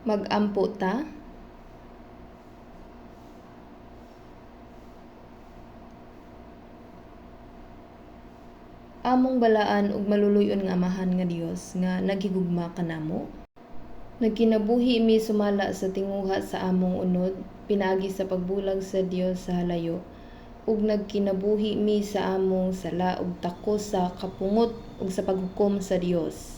Mag-ampo ta. Among balaan ug maluluy-on nga Amahan nga Dios nga naghigugma kanamo, nagkinabuhi mi sumala sa tinguha sa among unod pinaagi sa pagbulag sa Dios sa halayo, ug nagkinabuhi mi sa among sala ug takos sa kapungot ug sa paghukom sa Dios.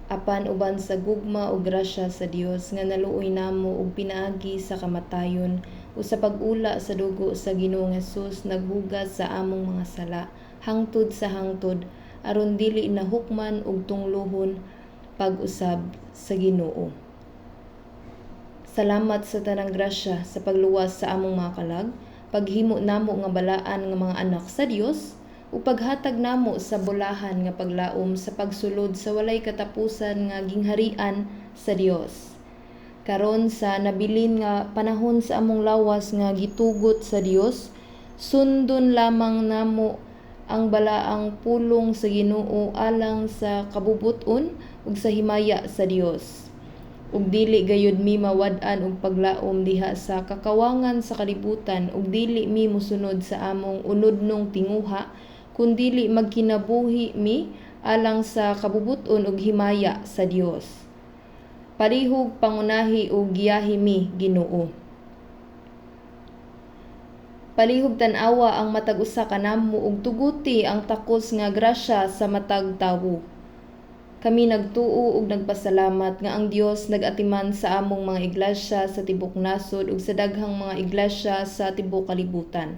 Apan uban sa gugma ug grasya sa Dios nga naluoy namo ug pinaagi sa kamatayon ug sa pag-ula sa dugo sa Ginoong Hesus naghugas sa among mga sala hangtod sa hangtod aron dili na hukman ug tunglohon pag-usab sa Ginoo. Salamat sa tanang grasya sa pagluwas sa among mga kalag, paghimo namo nga balaan nga mga anak sa Dios, ug paghatag namo sa bulahan nga paglaom sa pagsulod sa walay katapusan nga gingharian sa Dios. Karon sa nabilin nga panahon sa among lawas nga gitugot sa Dios, sundon lamang namo ang balaang pulong sa Ginoo alang sa kabubut-on ug sa himaya sa Dios. Ug dili gayud mi mawad-an og paglaom diha sa kakawangan sa kalibutan ug dili mi mosunod sa among unodnong tinguha, kundili magkinabuhi mi alang sa kabubut-on ug himaya sa Dios. Palihog pangunahi ug giyahi mi, Ginoo. Palihog tan-awa ang matag usa kanamo ug tuguti ang takos nga grasya sa matag tawo. Kami nagtuo ug nagpasalamat nga ang Dios nag-atiman sa among mga iglesia sa tibok nasod ug sa daghang mga iglesia sa tibok kalibutan.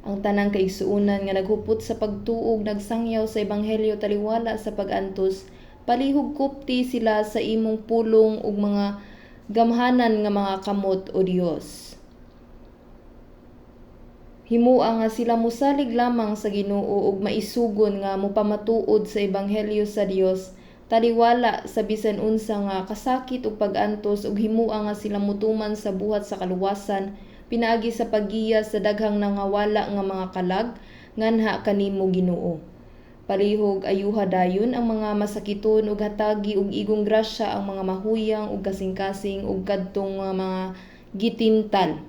Ang tanang kaigsuonan nga naghupot sa pagtuo ug nagsangyaw sa ebanghelyo taliwala sa pag-antos, palihog kupti sila sa imong pulong ug mga gamhanan nga mga kamot, o Dios. Himua nga sila mosalig lamang sa Ginoo ug maisugon nga mopamatuod sa ebanghelyo sa Dios taliwala sa bisan unsa nga kasakit ug pag-antos, ug himua nga sila motuman sa buhat sa kaluwasan pinaagi sa paggiya sa daghang nangawala nga mga kalag nganha kanimo, Ginoo. Palihog ayuha dayon ang mga masakiton ug hatagi og igong grasya ang mga mahuyang ug kasing-kasing ug kadtong mga gitintal.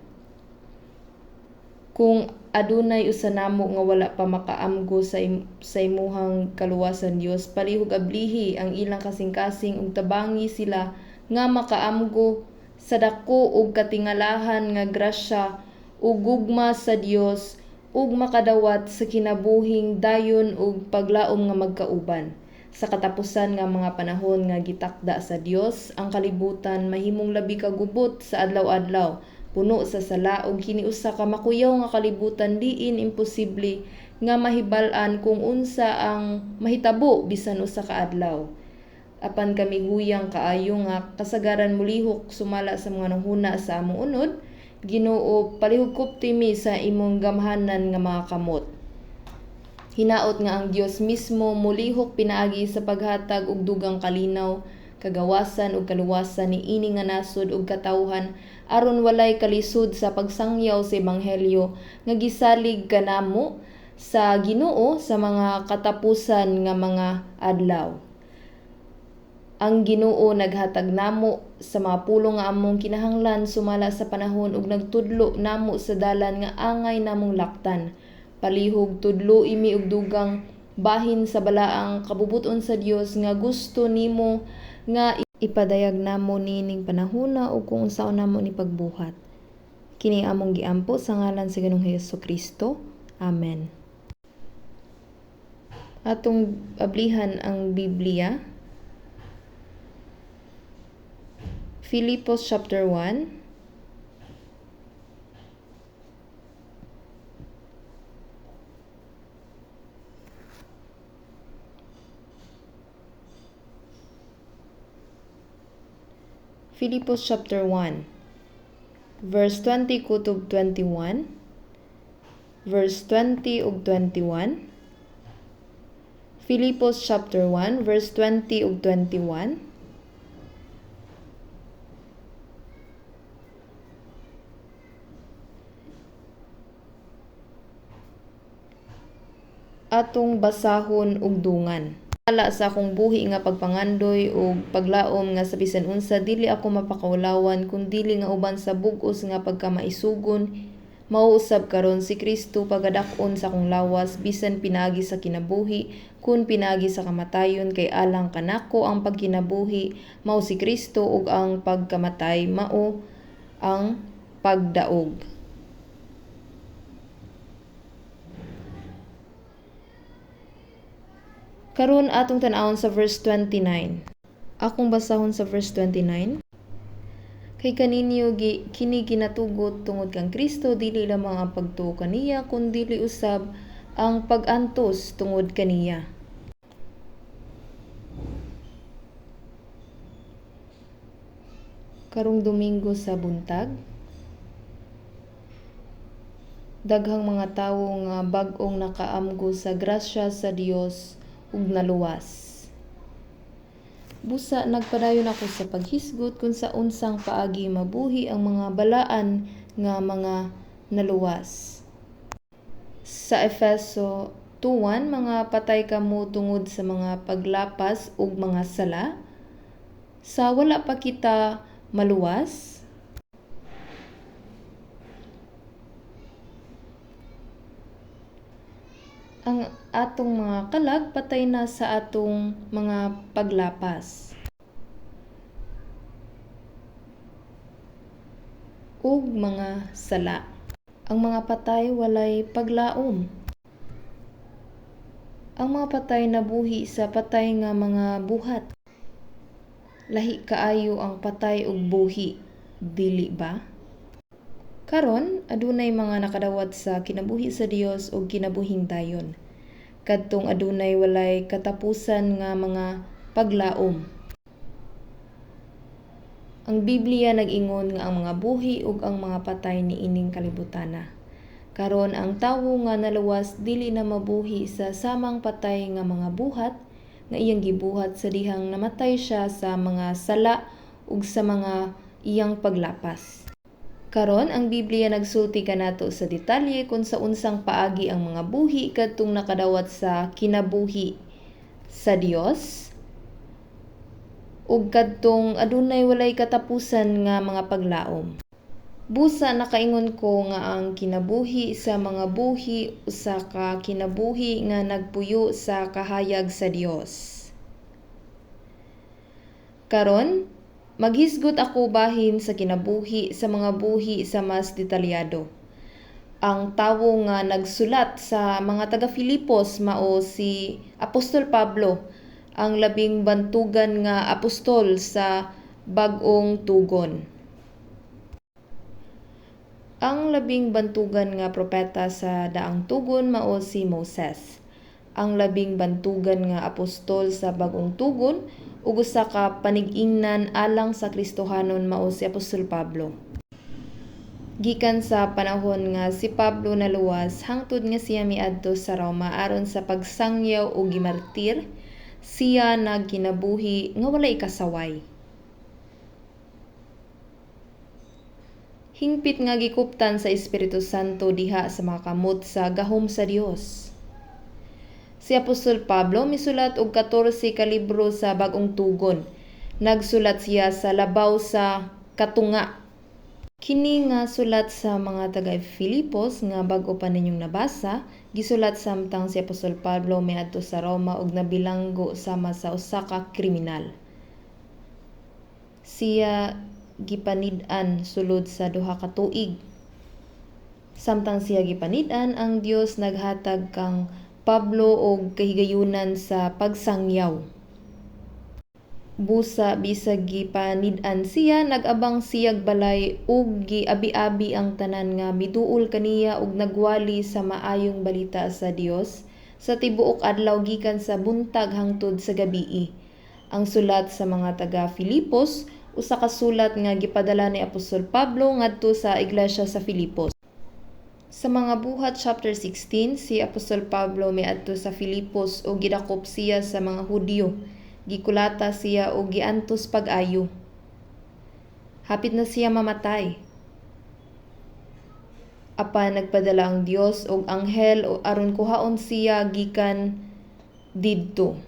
Kung adunay usa namo nga wala pa makaamgo sa imuhang kaluwasan, Dios, palihog ablihi ang ilang kasing-kasing ug tabangi sila nga makaamgo sa dako ug katingalahan nga grasya ug gugma sa Dios ug makadawat sa kinabuhing dayon ug paglaom nga magkauban. Sa katapusan nga mga panahon nga gitakda sa Dios, ang kalibutan mahimong labi ka gubot sa adlaw-adlaw, puno sa sala ug kini usa ka makuyaw nga kalibutan diin imposible nga mahibal-an kung unsa ang mahitabo bisan usa ka adlaw. Apan kami huyang kaayo nga kasagaran molihok sumala sa mga hunahuna sa among unod, Ginoo, palihog kupti mi sa imong gamhanan nga mga kamot. Hinaot nga ang Dios mismo molihok pinaagi sa paghatag og dugang kalinaw, kagawasan ug kaluwasan niini nga nasod ug katawhan aron walay kalisod sa pagsangyaw sa ebanghelyo nga gisalig kanamo sa Ginoo sa mga katapusan nga mga adlaw. Ang Ginoo naghatag namo sa mga pulong nga among kinahanglan sumala sa panahon ug nagtudlo namo sa dalan nga angay namong laktan. Palihog tudloi mi og dugang bahin sa balaang kabubut-on sa Dios nga gusto nimo nga ipadayag namo niining panahona ug kung unsaon namo ni pagbuhat. Kini among giampo sa ngalan sa Ginoong Hesukristo. Amen. Atong ablihan ang Biblia. Filipos chapter 1. Filipos chapter 1, verse 20 kutob 21, verse 20 ug 21. Filipos chapter 1, verse 20 ug 21. Atong basahon ug dungan. Sa akong buhi nga pagpangandoy ug paglaom nga sa bisan unsa dili ako mapakaulawan kun dili nga uban sa bug-os nga pagkamaisugon mao usab karon si Kristo pagadak-on sa akong lawas, bisan pinaagi sa kinabuhi kun pinaagi sa kamatayon, kay alang kanako ang pagkinabuhi mao si Kristo ug ang pagkamatay mao ang pagdaog. Karon atong tan-awon sa verse 29. Akong basahon sa verse 29. Kay kaninyo kini ginatugot tungod kang Kristo, dili lamang ang pagtuo kaniya kun dili usab ang pag-antos tungod kaniya. Karong Domingo sa buntag, daghang mga tawo nga bag-ong nakaamgo sa grasya sa Dios ug naluwas. Busa nagpadayon ako sa paghisgot kung sa unsang paagi mabuhi ang mga balaan nga mga naluwas. Sa Efeso 2:1, mga patay kamo tungod sa mga paglapas ug mga sala. Sa wala pa kita maluwas, ang atong mga kalag patay na sa atong mga paglapas ug mga sala. Ang mga patay walay paglaom. Ang mga patay nabuhi sa patay nga mga buhat. Lahi kaayo ang patay ug buhi, dili ba? Karon adunay mga nakadawat sa kinabuhi sa Dios ug kinabuhing dayon, kadtong adunay walay katapusan nga mga paglaom. Ang Biblia nag-ingon nga ang mga buhi ug ang mga patay niining kalibutana. Karon ang tawo nga naluwas dili na mabuhi sa samang patay nga mga buhat nga iyang gibuhat sa dihang namatay siya sa mga sala ug sa mga iyang paglapas. Karon ang Biblia nagsulti kanato sa detalye kung sa unsang paagi ang mga buhi kadtong nakadawat sa kinabuhi sa Dios ug kadtong adunay walay katapusan nga mga paglaom. Busa nakaingon ko nga ang kinabuhi sa mga buhi usa ka kinabuhi nga nagpuyo sa kahayag sa Dios. Karon, maghisgot ako bahin sa kinabuhi sa mga buhi sa mas detalyado. Ang tawo nga nagsulat sa mga taga-Filipos mao si Apostol Pablo, ang labing bantugan nga apostol sa Bag-ong Tugon. Ang labing bantugan nga propeta sa Daang Tugon mao si Moses. Ang labing bantugan nga apostol sa Bag-ong Tugon ug usa ka panig-ingnan alang sa Kristohanon mao si Apostol Pablo. Gikan sa panahon nga si Pablo naluwas hangtod nga siya miadto sa Roma aron sa pagsangyaw ug gimartir, siya nagkinabuhi nga walay kasaway. Hingpit nga gikuptan sa Espiritu Santo diha sa mga kamot sa gahom sa Dios. Si Apostol Pablo misulat og 14 ka libro sa Bag-ong Tugon. Nagsulat siya sa labaw sa katunga. Kini nga sulat sa mga taga-Filipos nga bag-o pa ninyong nabasa, gisulat samtang si Apostol Pablo miadto sa Roma ug nabilanggo sama sa usa ka kriminal. Siya gipanid-an sulod sa 2 ka tuig. Samtang siya gipanid-an, ang Dios naghatag kang Pablo og kahigayunan sa pagsangyaw. Busa bisag gipanid-an siya, nag-abang siyag balay ug giabi-abi ang tanan nga miduol kaniya ug nagwali sa maayong balita sa Dios sa tibuok adlaw gikan sa buntag hangtod sa gabii. Ang sulat sa mga taga-Filipos usa ka sulat nga gipadala ni Apostol Pablo ngadto sa iglesia sa Filipos. Sa mga Buhat chapter 16, si Apostol Pablo miadto sa Filipos ug gidakop siya sa mga Hudyo. Gikulata siya og giantos pag-ayo. Hapit na siya mamatay. Apan nagpadala ang Dios og anghel aron kuhaon siya gikan didto.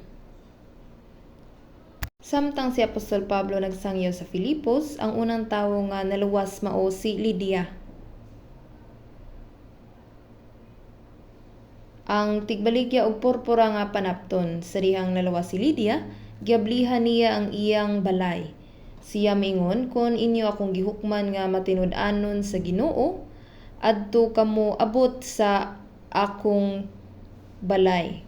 Samtang si Apostol Pablo nagsangyaw sa Filipos, ang unang tawo nga naluwas mao si Lydia, ang tigbaligya og purpura nga panapton. Sa dihang naluwas si Lydia, giablihan niya ang iyang balay. Siya miingon, "Kon inyo akong gihukman nga matinud-anon sa Ginoo, adto kamo abot sa akong balay."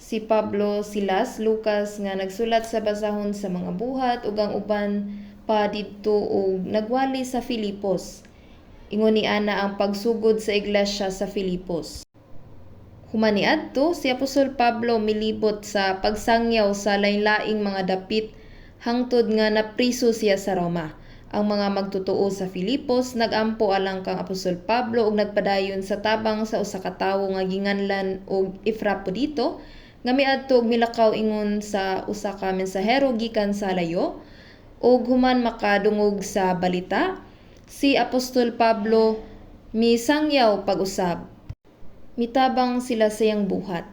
Si Pablo, Silas, Lucas nga nagsulat sa basahon sa mga Buhat ug ang uban pa didto ug nagwali sa Filipos. Ingon niana ang pagsugod sa iglesia sa Filipos. Human niadto, si Apostol Pablo milibot sa pagsangyaw sa lain-laing mga dapit hangtod nga napriso siya sa Roma. Ang mga magtotoo sa Filipos nag-ampo alang kang Apostol Pablo ug nagpadayon sa tabang sa usa ka tawo nga ginganlan og Epafrodito nga miadto og milakaw ingon sa usa ka mensahero gikan sa layo. Ug human makadungog sa balita, si Apostol Pablo misangyaw pag-usab. Mitabang sila sa iyang buhat.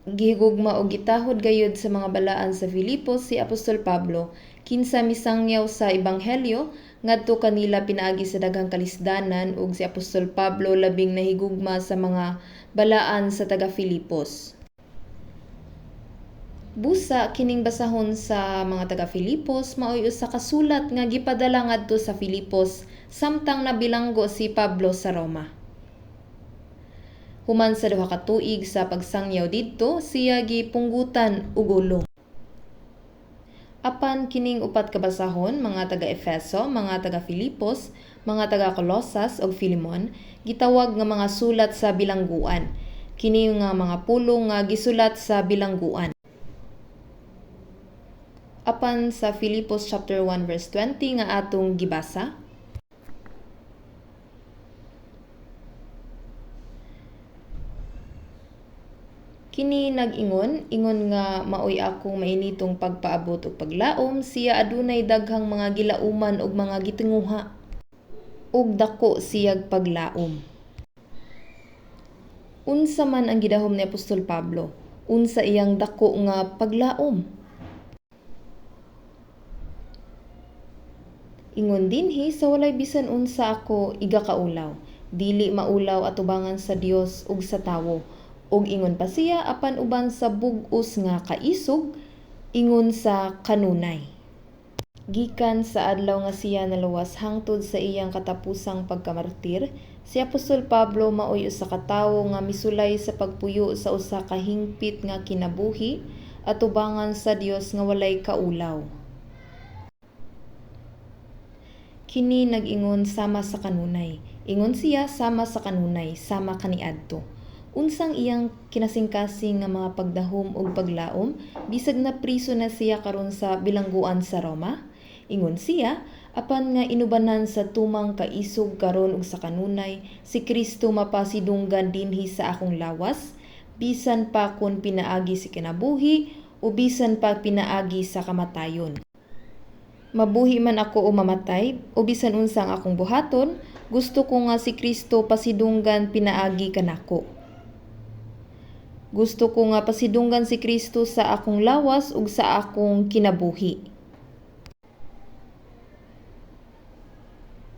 Gihigugma og gitahod gayud sa mga balaan sa Filipos si Apostol Pablo, kinsa misangyaw sa ebanghelyo ngadto kanila pinaagi sa daghang kalisdanan, ug si Apostol Pablo labing nahigugma sa mga balaan sa taga Filipos. Busa kining basahon sa mga taga Filipos maoy usa ka sulat nga gipadala ngadto sa Filipos samtang nabilanggo si Pablo sa Roma. Human sa 2 ka tuig sa pagsangyaw didto, siya gipunggutan og ulo. Apan kining upat ka basahon, mga taga Efeso, mga taga Filipos, mga taga Colosas ug Filemon, gitawag nga mga sulat sa bilangguan. Kini nga mga pulong nga gisulat sa bilangguan. Apan sa Filipos chapter 1 verse 20 nga atong gibasa, kini nag-ingon, ingon nga maoy akong mainitong pagpaabot og paglaom, siya adunay daghang mga gilauman ug mga gitinguha, ug dako siyag paglaom. Unsa man ang gidahom ni Apostol Pablo? Unsa iyang dako nga paglaom? Ingon dinhi sa walay bisan unsa ako igakaulaw, dili maulaw atubangan sa Dios ug sa tawo. Ug ingon pa siya, apan uban sa bug-os nga kaisog, ingon sa kanunay. Gikan sa adlaw nga siya naluwas hangtod sa iyang katapusang pagkamartir, si Apostol Pablo maoy usa ka tawo nga misulay sa pagpuyo sa usa ka hingpit nga kinabuhi atubangan sa Dios nga walay kaulaw. Kini nag-ingon sama sa kanunay. Ingon siya sama sa kanunay, sama kaniadto. Unsang iyang kinasingkasing nga mga pagdahom ug paglaom bisag napriso na siya karon sa bilangguan sa Roma? Ingon siya, apan nga inubanan sa tumang kaisog karon ug sa kanunay, si Kristo mapasidunggan dinhi sa akong lawas, bisan pa kon pinaagi sa kinabuhi o bisan pa pinaagi sa kamatayon. Mabuhi man ako o mamatay, o bisan unsa ang akong buhaton, gusto ko nga si Kristo pasidunggan pinaagi kanako. Gusto ko nga pasidunggan si Kristo sa akong lawas ug sa akong kinabuhi.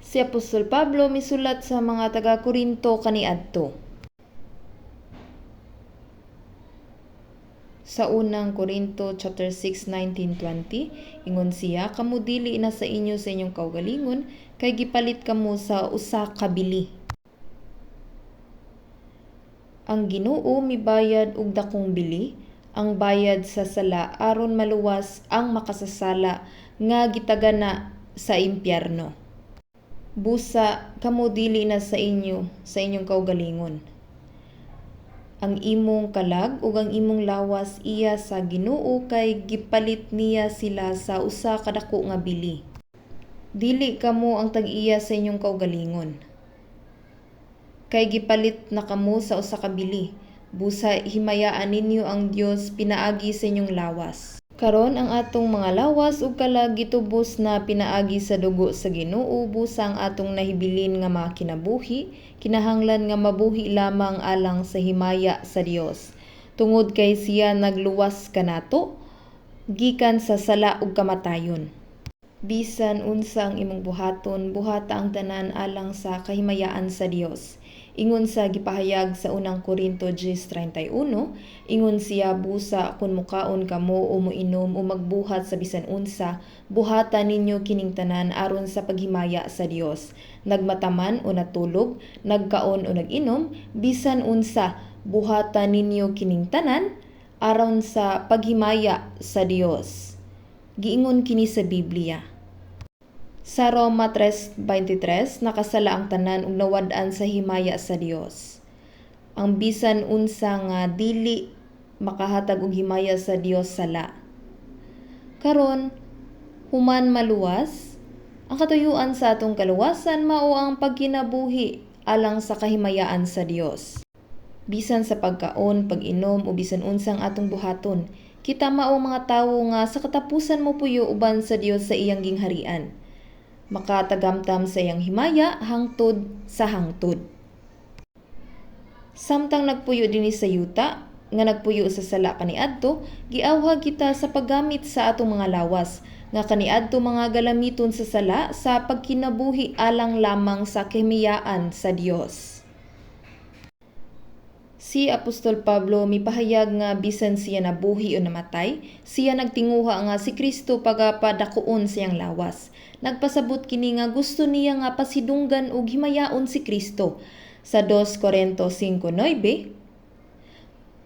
Si Apostol Pablo misulat sa mga taga-Korinto kaniadto. Sa unang Korinto chapter 6, 19-20, ingon siya, kamo dili na sa inyo sa inyong kaugalingon, kay gipalit kamo sa usa ka bili. Ang Ginoo mibayad og dakong bili, ang bayad sa sala aron maluwas ang makasasala nga gitagana sa impyerno. Busa kamo dili na sa inyo sa inyong kaugalingon. Ang imong kalag ug ang imong lawas iya sa Ginoo kay gipalit niya sila sa usa ka dako nga bili. Dili kamo ang tag-iya sa inyong kaugalingon. Kay gipalit na kamo sa usa ka bili. Busa himayaan ninyo ang Dios pinaagi sa inyong lawas. Karon ang atong mga lawas ug kalag gitubos na pinaagi sa dugo sa Ginoo, busa ang atong nahibilin nga mga kinabuhi kinahanglan nga mabuhi lamang alang sa himaya sa Dios. Tungod kay siya nagluwas kanato gikan sa sala ug kamatayon. Bisan unsa ang imong buhaton, buhata ang tanan alang sa kahimayaan sa Dios. Ingon sa gipahayag sa Unang Korinto 10:31, ingon siya, busa kun mukaon kamo o moinom o magbuhat sa bisan unsa, buhata ninyo kining tanan aron sa paghimaya sa Dios. Nagmata man o natulog, nagkaon o nag-inom, bisan unsa, buhata ninyo kining tanan aron sa paghimaya sa Dios. Giingon kini sa Biblia. Sa Roma 3:23, nakasala ang tanan ug nawad-an sa himaya sa Dios. Ang bisan unsa nga dili makahatag og himaya sa Dios, sala. Karon, human maluwas, ang katuyuan sa atong kaluwasan mao ang pagkinabuhi alang sa kahimayaan sa Dios. Bisan sa pagkaon, pag-inom o bisan unsang atong buhaton, kita mao mga tawo nga sa katapusan mopuyo uban sa Dios sa iyang gingharian, makatagamtam sa iyang himaya hangtod sa hangtod. Samtang nagpuyo dinhi sa yuta, nga nagpuyo sa sala kaniadto, giawhag kita sa paggamit sa atong mga lawas, nga kaniadto mga galamiton sa sala, sa pagkinabuhi alang lamang sa kahimayaan sa Dios. Si Apostol Pablo mipahayag nga bisan siya nabuhi o namatay, siya nagtinguha nga si Kristo pagapadakuon sa iyang lawas. Nagpasabot kini nga gusto niya nga pasidunggan og himayaon si Kristo. Sa 2 Korinto 5:9,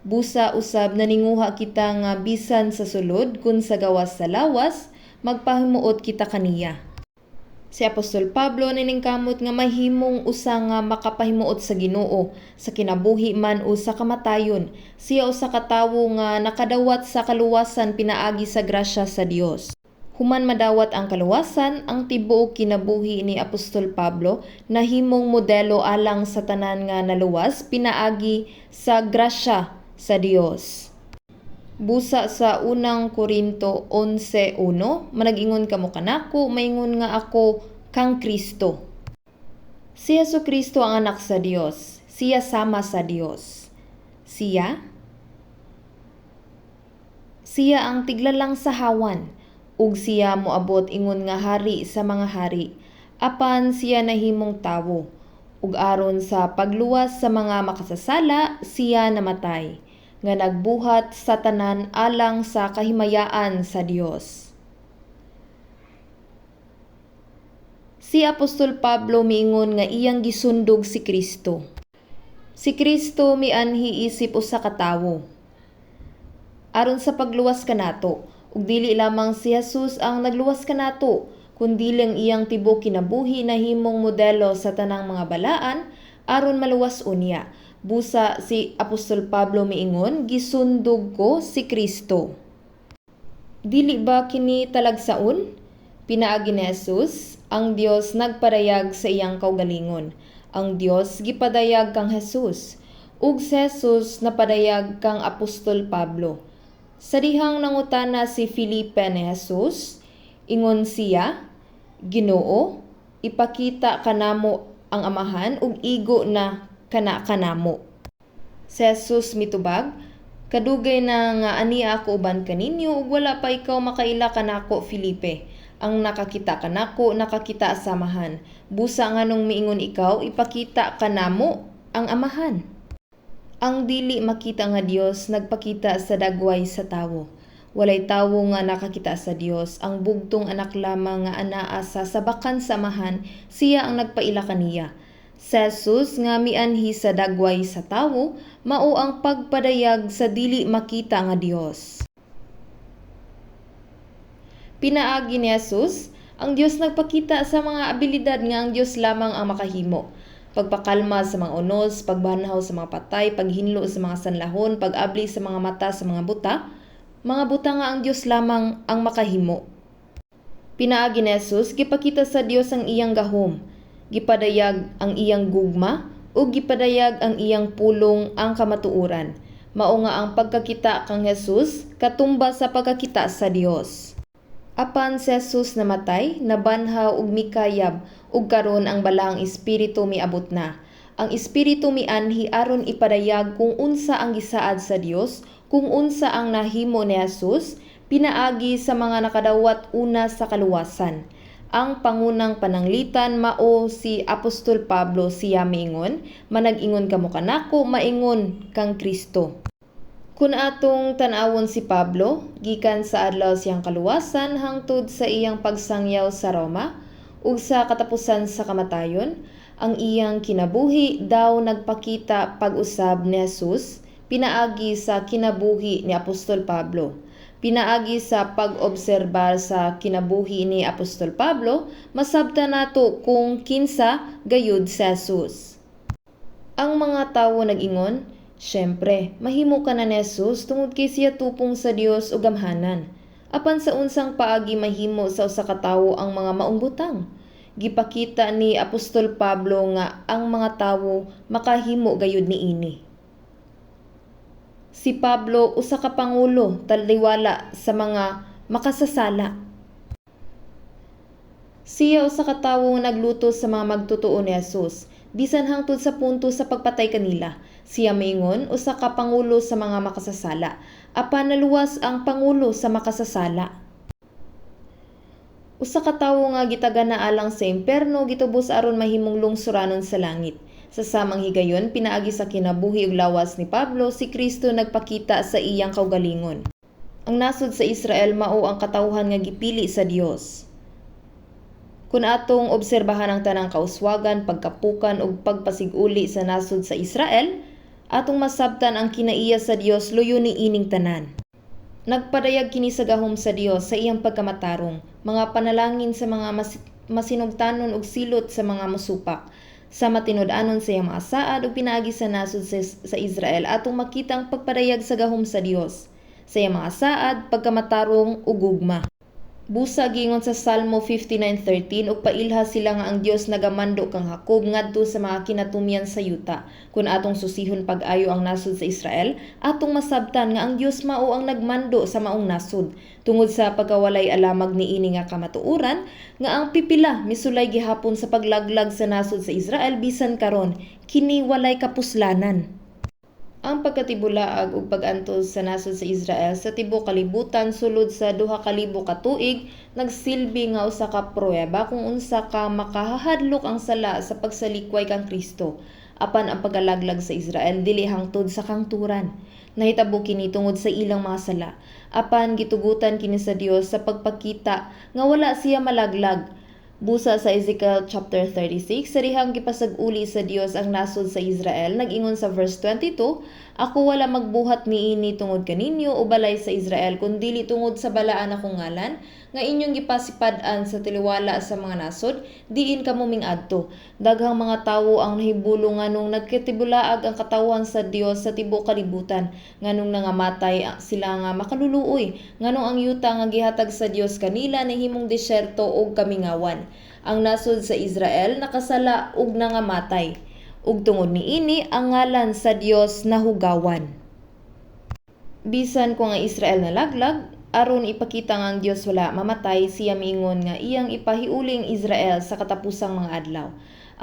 busa usab naninguha kita nga bisan sa sulod kun sa gawas sa lawas, magpahimuot kita kaniya. Si Apostol Pablo niningkamot nga mahimong usa nga makapahimuot sa Ginoo sa kinabuhi man o sa kamatayon. Siya usa ka tawo nga nakadawat sa kaluwasan pinaagi sa grasya sa Dios. Human madawat ang kaluwasan, ang tibuok kinabuhi ni Apostol Pablo nahimong modelo alang sa tanan nga naluwas pinaagi sa grasya sa Dios. Busa sa Unang Korinto 11:1, manag-ingon kamo kanako, maingon nga ako kang Kristo. Si Hesukristo ang anak sa Dios. Siya sama sa Dios. Siya ang tiglalang sa hawan, ug siya moabot ingon nga hari sa mga hari. Apan siya nahimong tawo, ug aron sa pagluwas sa mga makasasala siya namatay, nga nagbuhat sa tanan alang sa kahimayaan sa Dios. Si Apostol Pablo miingon nga iyang gisundog si Kristo. Si Kristo mianhi isip usa ka tawo aron sa pagluwas kanato, ug dili lamang si Jesus ang nagluwas kanato, kundi ang iyang tibuok kinabuhi nahimong modelo sa tanang mga balaan aron maluwas unya. Busa si Apostol Pablo miingon, gisundog ko si Kristo. Dili ba kini talagsaon? Pinaagi ni Jesus, ang Dios nagpadayag sa iyang kaugalingon. Ang Dios gipadayag kang Jesus, ug si Jesus napadayag kang Apostol Pablo. Sa dihang nangutana si Felipe ni Jesus, ingon siya, Ginoo, ipakita kanamo ang Amahan ug igo na kana kanamo. Si Jesus mitubag, kadugay na nga ania ako uban kaninyo ug wala pa ikaw makaila kanako, Felipe. Ang nakakita kanako, nakakita sa Amahan. Busa nganong miingon ikaw, ipakita kanamo ang Amahan? Ang dili makita nga Dios nagpakita sa dagway sa tawo. Walay tawo nga nakakita sa Dios. Ang bugtong anak lamang nga anaa sa sabakan sa Amahan, siya ang nagpaila kaniya. Si Jesus nga mianhi sa dagway sa tawo, mao ang pagpadayag sa dili makita nga Dios. Pinaagi ni Jesus, ang Dios nagpakita sa mga abilidad nga ang Dios lamang ang makahimo. Pagpakalma sa mga unos, pagbanhaw sa mga patay, paghinlo sa mga sanlahon, pag-abli sa mga mata sa mga buta nga ang Dios lamang ang makahimo. Pinaagi ni Jesus, gipakita sa Dios ang iyang gahom, gipadayag ang iyang gugma, ug gipadayag ang iyang pulong ang kamatuoran. Mao nga ang pagkakita kang Jesus katumba sa pagkakita sa Dios. Apan si Jesus namatay, nabanhaw ug mikayab, ug karon ang Balaang Espiritu miabot na. Ang Espiritu mianhi aron ipadayag kung unsa ang gisaad sa Dios, kung unsa ang nahimo ni Jesus pinaagi sa mga nakadawat una sa kaluwasan. Ang pangunang pananglitan mao si Apostol Pablo. Siya miingon, "Manag-ingon kamo kanako, maingon kang Kristo." Kun atong tan-awon si Pablo, gikan sa adlaw siyang kaluwasan hangtod sa iyang pagsangyaw sa Roma ug sa katapusan sa kamatayon, ang iyang kinabuhi daw nagpakita pag-usab ni Jesus pinaagi sa kinabuhi ni Apostol Pablo. Pinaagi sa pag-obserbar sa kinabuhi ni Apostol Pablo, masabtan nato kung kinsa gayud si Jesus. Ang mga tawo nag-ingon, "Siyempre, mahimo ka na ni Jesus tungod kay siya tupong sa Dios ug gamhanan. Apan sa unsang paagi mahimo sa usa ka tawo ang mga maong butang?" Gipakita ni Apostol Pablo nga ang mga tawo makahimo gayud niini. Si Pablo usa ka pangulo taliwala sa mga makasasala. Siya usa ka tawo nga naglutos sa mga magtotoo ni Jesus, bisan hangtod sa punto sa pagpatay kanila. Siya maingon usa ka pangulo sa mga makasasala. Apan naluwas ang pangulo sa makasasala. Usa ka tawo nga gitagana alang sa impierno gitubos aron mahimong lungsuranon sa langit. Sa samang higayon, pinaagi sa kinabuhi ug lawas ni Pablo, si Kristo nagpakita sa iyang kaugalingon. Ang nasod sa Israel mao ang katawhan nga gipili sa Dios. Kun atong obserbahan ang tanang kauswagan, pagkapukan ug pagpasig-uli sa nasod sa Israel, atong masabtan ang kinaiya sa Dios luyo niining tanan. Nagpadayag kini sa gahom sa Dios sa iyang pagkamatarong, mga panalangin sa mga masinugtanon ug silot sa mga mosupak. Sa matinud-anon sa iyang mga saad ug pinaagi sa nasod sa Israel, atong makita ang pagpadayag sa gahom sa Dios sa iyang mga saad, pagkamatarong ug gugma. Busa giingon sa Salmo 59:13, ug pailha sila nga ang Dios nagamando kang Jacob ngadto sa mga kinatumyan sa yuta. Kun atong susihon pag-ayo ang nasod sa Israel, atong masabtan nga ang Dios mao ang nagmando sa maong nasod. Tungod sa pagkawalay alamag niini nga kamatuoran, nga ang pipila misulay gihapon sa paglaglag sa nasod sa Israel bisan karon, kini walay kapuslanan. Ang pagkatibulaag ug pag-antos sa nasod sa Israel sa tibuok kalibutan sulod sa 2000 ka tuig nagsilbi nga usa ka pruweba kung unsa ka makahadlok ang sala sa pagsalikway kang Kristo. Apan ang pagkalaglag sa Israel dili hangtod sa kangturan. Nahitabo kini tungod sa ilang mga sala. Apan gitugutan kini sa Dios sa pagpakita nga wala siya malaglag. Busa sa Ezekiel chapter 36, sa dihang gipasag-uli sa Dios ang nasod sa Israel, nag-ingon sa verse 22, "Ako wala magbuhat niini tungod kaninyo, o balay sa Israel, kundili tungod sa balaan akong ngalan, nga inyong gipasipad-an sa taliwala sa mga nasod, diin kamo mingadto." Daghang mga tawo ang nahibulo nganong nagkatibulaag ang katawhan sa Dios sa tibuok kalibutan, nganong nangamatay sila nga makaluluoy, nganong ang yuta nga gihatag sa Dios kanila nahimong disyerto ug kamingawan. Ang nasod sa Israel nakasala ug nangamatay, ug tungod niini ang ngalan sa Dios nahugawan. Bisan kung ang Israel nalaglag, aron ipakita nga ang Dios wala mamatay, siya miingon nga iyang ipahiuli ang Israel sa katapusang mga adlaw.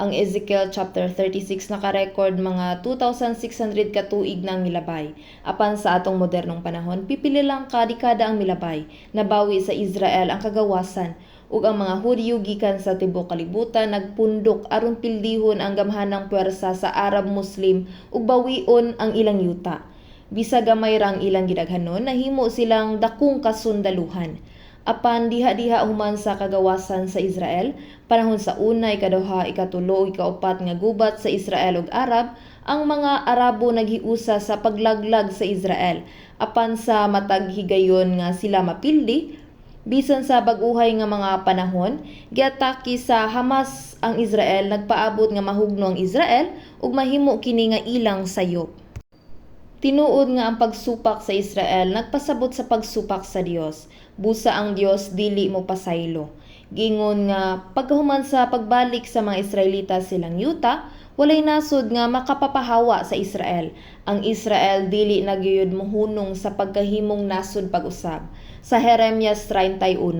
Ang Ezekiel chapter 36 naka-record mga 2,600 ka tuig nang milabay. Apan sa atong modernong panahon, pipili lang ka dekada ang milabay. Nabawi sa Israel ang kagawasan ug ang mga Hudyo gikan sa tibuok kalibutan nagpundok aron pildihon ang gamhanang puwersa sa Arab Muslim ug bawion ang ilang yuta. Bisag gamay ra ang ilang gidaghanon, nahimo silang dakong kasundaluhan. Apan diha-diha human sa kagawasan sa Israel, panahon sa una, ikaduha, ikatulo ug ikaupat nga gubat sa Israel ug Arab, ang mga Arabo naghiusa sa paglaglag sa Israel. Apan sa matag higayon nga sila mapildi, bisan sa bag-uhay nga mga panahon, giatake sa Hamas ang Israel, nagpaabot nga mahugno ang Israel ug mahimo kini nga ilang sayop. Tinuod nga ang pagsupak sa Israel nagpasabot sa pagsupak sa Dios. Busa ang Dios dili mo pasaylo. Giingon nga pagkahuman sa pagbalik sa mga Israelita silang yuta, Walay nasod nga makapapahawa sa Israel. Ang Israel dili na gyud mohunong sa pagkahimong nasod pag-usab. Sa Jeremias 31,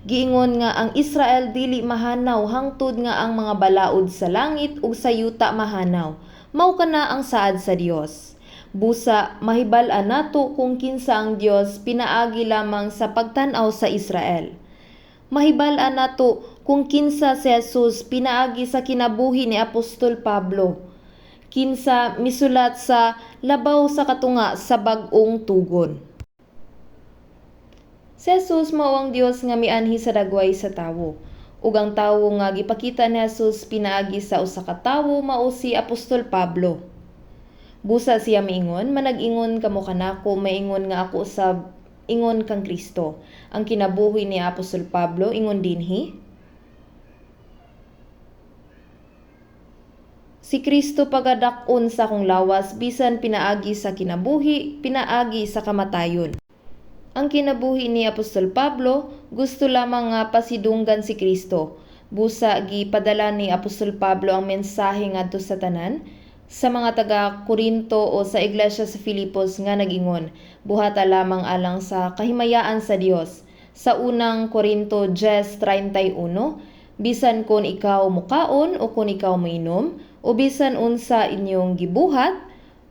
giingon nga ang Israel dili mahanaw hangtod nga ang mga balaod sa langit ug sa yuta mahanaw. Mao kana ang saad sa Dios. Busa mahibal-an nato kung kinsa ang Dios pinaagi lamang sa pagtan-aw sa Israel. Mahibal-an nato kung kinsa si Jesus pinaagi sa kinabuhi ni Apostol Pablo. Kinsa misulat sa labaw sa katunga sa bag-ong tugon. Si Jesus mao ang Dios nga mianhi sa dagway sa tawo. Ug ang tawo nga gipakita ni Jesus pinaagi sa usa ka tawo mao si Apostol Pablo. Busa siya miingon, manag-ingon kamo kanako, maingon nga ako usab ingon kang Kristo. Ang kinabuhi ni Apostol Pablo ingon dinhi, si Kristo pagadak-on sa akong lawas bisan pinaagi sa kinabuhi, pinaagi sa kamatayon. Ang kinabuhi ni Apostol Pablo gusto lamang nga pasidunggan si Kristo. Busa gipadala ni Apostol Pablo ang mensahe ngadto sa tanan sa mga taga Korinto o sa iglesia sa Filipos nga nag-ingon, buhata lamang alang sa kahimayaan sa Dios. Sa unang Korinto 10:31, bisan kon ikaw mukaon o kon ikaw moinom o bisan unsa inyong gibuhat,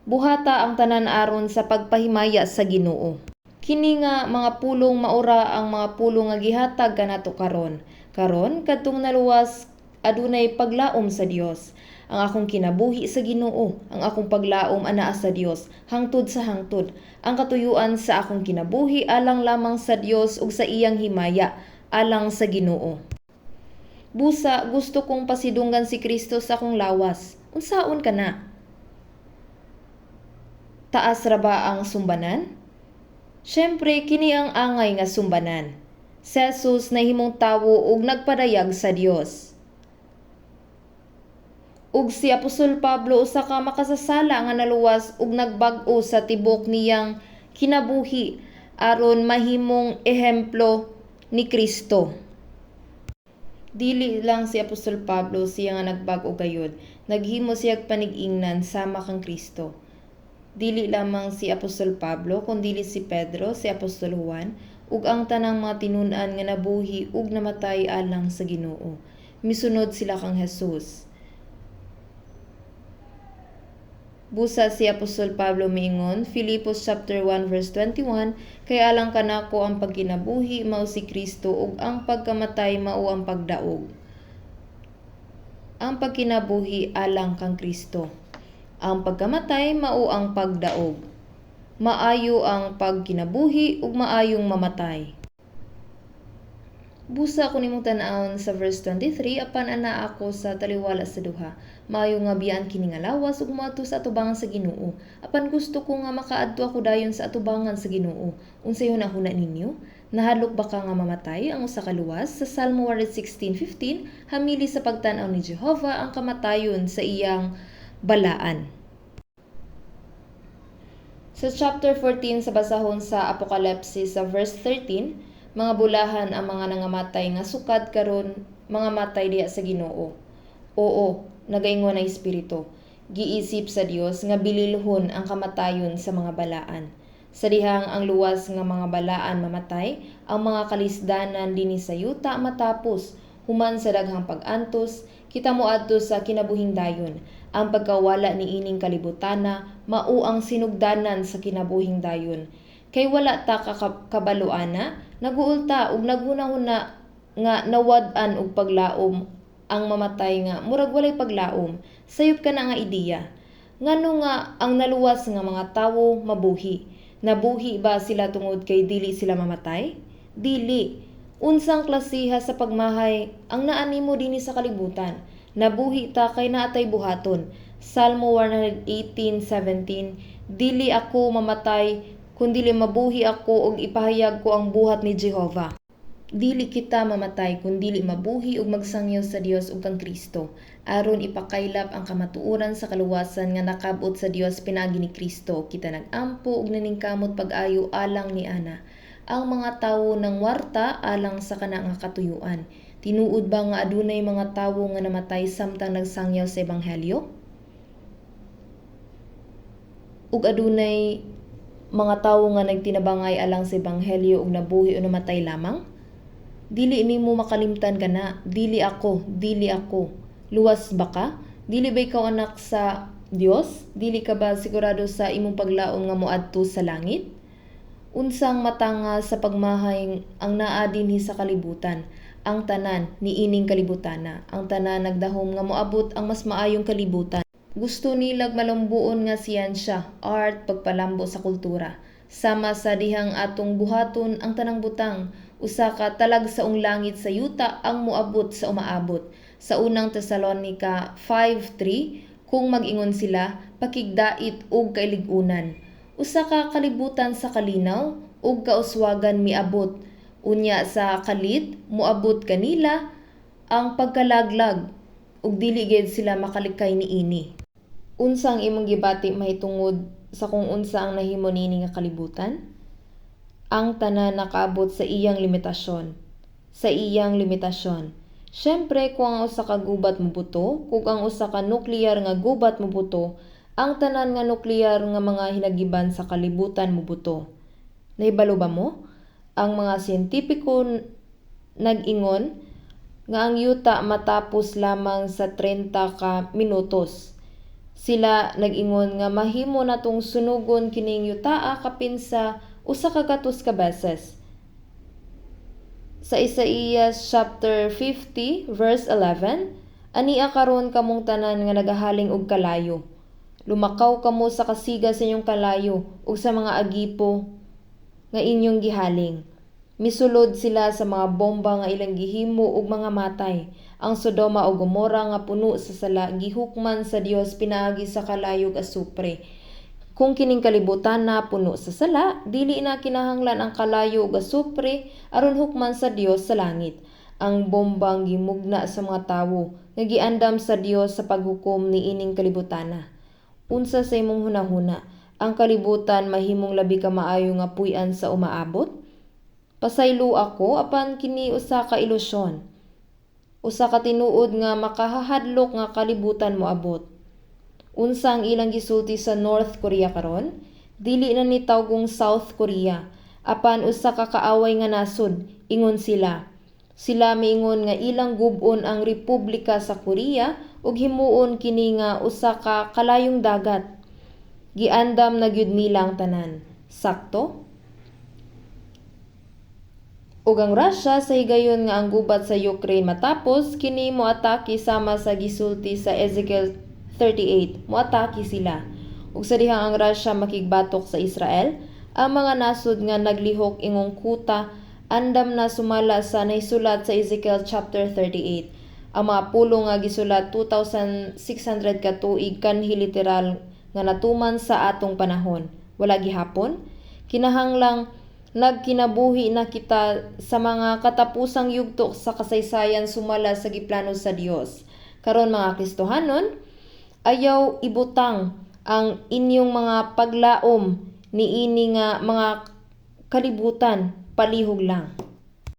buhata ang tanan aron sa pagpahimaya sa Ginoo. Kini nga mga pulong maura ang mga pulong nga gihatag kanato karon. Karon kadtong naluwas adunay paglaom sa Dios. Ang akong kinabuhi sa Ginoo, ang akong paglaom anaa sa Dios, hangtod sa hangtod. Ang katuyuan sa akong kinabuhi alang lamang sa Dios ug sa iyang himaya, alang sa Ginoo. Busa gusto kong pasidunggan si Kristo sa akong lawas. Unsaon ka na? Taas ra ba ang sumbanan? Siyempre, kini ang angay nga sumbanan. Si Jesus nahimong tawo ug nagpadayag sa Dios. Ug si Apostol Pablo usa ka makasasala nga naluwas ug nagbag-o sa tibok niyang kinabuhi aron mahimong ehemplo ni Kristo. Dili lang si Apostol Pablo siya nga nagbag-o gayud, naghimo siyag panig-ingnan sama kang Kristo. Dili lamang si Apostol Pablo kundili si Pedro, si Apostol Juan ug ang tanang mga tinun-an nga nabuhi ug namatay alang sa Ginoo. Misunod sila kang Jesus. Busa si Apostol Pablo miingon, Filipos chapter 1 verse 21, kay alang kanako ang pagkinabuhi mao si Kristo ug ang pagkamatay mao ang pagdaog. Ang pagkinabuhi alang kang Kristo. Ang pagkamatay mao ang pagdaog. Maayo ang pagkinabuhi ug maayong mamatay. Busa kun imong tan-awon sa verse 23, apan ana ako sa taliwala sa duha. Maayo nga biyaan kini nga lawas ug moadto sa atubangan sa Ginoo. Apan gusto ko nga makaadto ako dayon sa atubangan sa Ginoo. Unsay hunahuna ninyo? Nahadlok ba ka nga mamatay ang usa ka luwas? Sa Salmo 116:15, hamili sa pagtan-aw ni Jehova ang kamatayon sa iyang balaan. Sa chapter 14 sa basahon sa Apokalipsis sa verse 13, mga bulahan ang mga nangamatay nga sukad karon mga matay diha sa Ginoo. Oo, nagaingon ang Espiritu. Giisip sa Dios nga bililhon ang kamatayon sa mga balaan. Sa dihang ang luwas nga mga balaan mamatay, ang mga kalisdanan dinhi sa yuta matapos, human sa daghang pag-antos, kita moadto sa kinabuhing dayon. Ang pagkawala niining kalibutana mao ang sinugdanan sa kinabuhing dayon. Kay wala ta kabalo-ana, naguulta ug naghunahuna nga nawad-an og paglaom ang mamatay nga murag walay paglaom. Sayop kana nga ideya. Ngano nga ang naluwas nga mga tawo mabuhi? Nabuhi ba sila tungod kay dili sila mamatay? Dili. Unsang klasiha sa pagmahay ang naa nimo dinhi sa kalibutan? Nabuhi ta kay naatay buhaton. Salmo 118:17, dili ako mamatay kundili mabuhi ako ug ipahayag ko ang buhat ni Jehova. Dili kita mamatay kundili mabuhi ug magsangyaw sa Dios ug kang Kristo, aron ipakaylap ang kamatuoran sa kaluwasan nga nakab-ot sa Dios pinaagi ni Kristo. Kita nag-ampo ug naningkamot pag-ayo alang ni ana. Ang mga tawo nang warta alang sa kana nga katuyuan. Tinuod ba nga adunay mga tawo nga namatay samtang nagsangyaw sa ebanghelyo? Ug adunay mga tawo nga nagtinabangay alang sa ebanghelyo ug nabuhi o namatay lamang? Dili nimo makalimtan kana. Dili ako, dili ako. Luwas ba ka? Dili ba ikaw anak sa Dios? Dili ka ba sigurado sa imong paglaom nga moadto sa langit? Unsang matanga sa pagmahay ang naa dinhi sa kalibutan? Ang tanan niining kalibutana. Ang tanan nagdahom nga moabot ang mas maayong kalibutan. Gusto nilag malambuon nga siyensya, art, pagpalambo sa kultura. Sama sa dihang atong buhaton ang tanang butang, usa ka talagsaong langit sa yuta ang moabot sa umaabot. Sa Unang Tesalonica 5:3, kung mag-ingon sila, pakigdait ug kailig-unan. Usa ka kalibutan sa kalinaw ug kauswagan miabot. Unya sa kalit moabot kanila ang pagkalaglag ug dili gid sila makalikay niini. Unsa ang imong gibati mahitungod sa kung unsa ang nahimo niini nga kalibutan? Ang tanan nakaabot sa iyang limitasyon. Sa iyang limitasyon. Syempre, kung ang usa ka gubat mobuto, kung ang usa ka nuklear nga gubat mobuto, ang tanan nga nuklear nga mga hinagiban sa kalibutan mobuto. Nahibalo ba mo? Ang mga siyentipiko nag-ingon nga ang yuta matapos lamang sa 30 ka minutos. Sila nag-ingon nga mahimo natong sunugon kining yutaa kapin sa 100 ka beses. Sa Isaías chapter 50 verse 11, ania karon kamong tanan nga nagahaling og kalayo. Lumakaw kamo sa kasiga sa inyong kalayo ug sa mga agipo nga inyong gihaling. Misulod sila sa mga bomba nga ilang gihimo ug mga matay. Ang Sodoma ug Gomora nga puno sa sala gihukman sa Dios pinaagi sa kalayo ug asupre. Kung kining kalibutan na puno sa sala, dili na kinahanglan ang kalayo ug asupre aron hukman sa Dios sa langit. Ang bombang gimugna sa mga tawo nga giandam sa Dios sa paghukom niining kalibutana. Unsa sa imong hunahuna, ang kalibutan mahimong labi ka maayo nga puy-an sa umaabot? Pasaylo ako apan kini usa ka ilusyon. Usa ka tinuod nga makahahadlok nga kalibutan moabot. Unsa ang ilang gisulti sa North Korea karon? Dili na ni tawgong South Korea, apan usa ka kaaway nga nasod, ingon sila. Sila miingon nga ilang gub-on ang Republika sa Korea ug himuon kini nga usa ka kalayong dagat. Giandam na gyud nila ang tanan. Sakto? Ug ang Russia sa higayon nga ang gubat sa Ukraine matapos, kini moatake sama sa gisulti sa Ezekiel 38. Moatake sila. Ug sa dihang ang Russia makigbatok sa Israel, ang mga nasod nga naglihok ingong kuta andam na sumala sa nahisulat sa Ezekiel chapter 38. Ang mga pulong nga gisulat 2,600 ka tuig kanhi literal nga natuman sa atong panahon. Wala gihapon? Kinahanglang nagkinabuhi na kita sa mga katapusang yugto sa kasaysayan sumala sa giplano sa Dios. Karon mga Kristohanon, ayaw ibutang ang inyong mga paglaom niini nga mga kalibutan, palihog lang.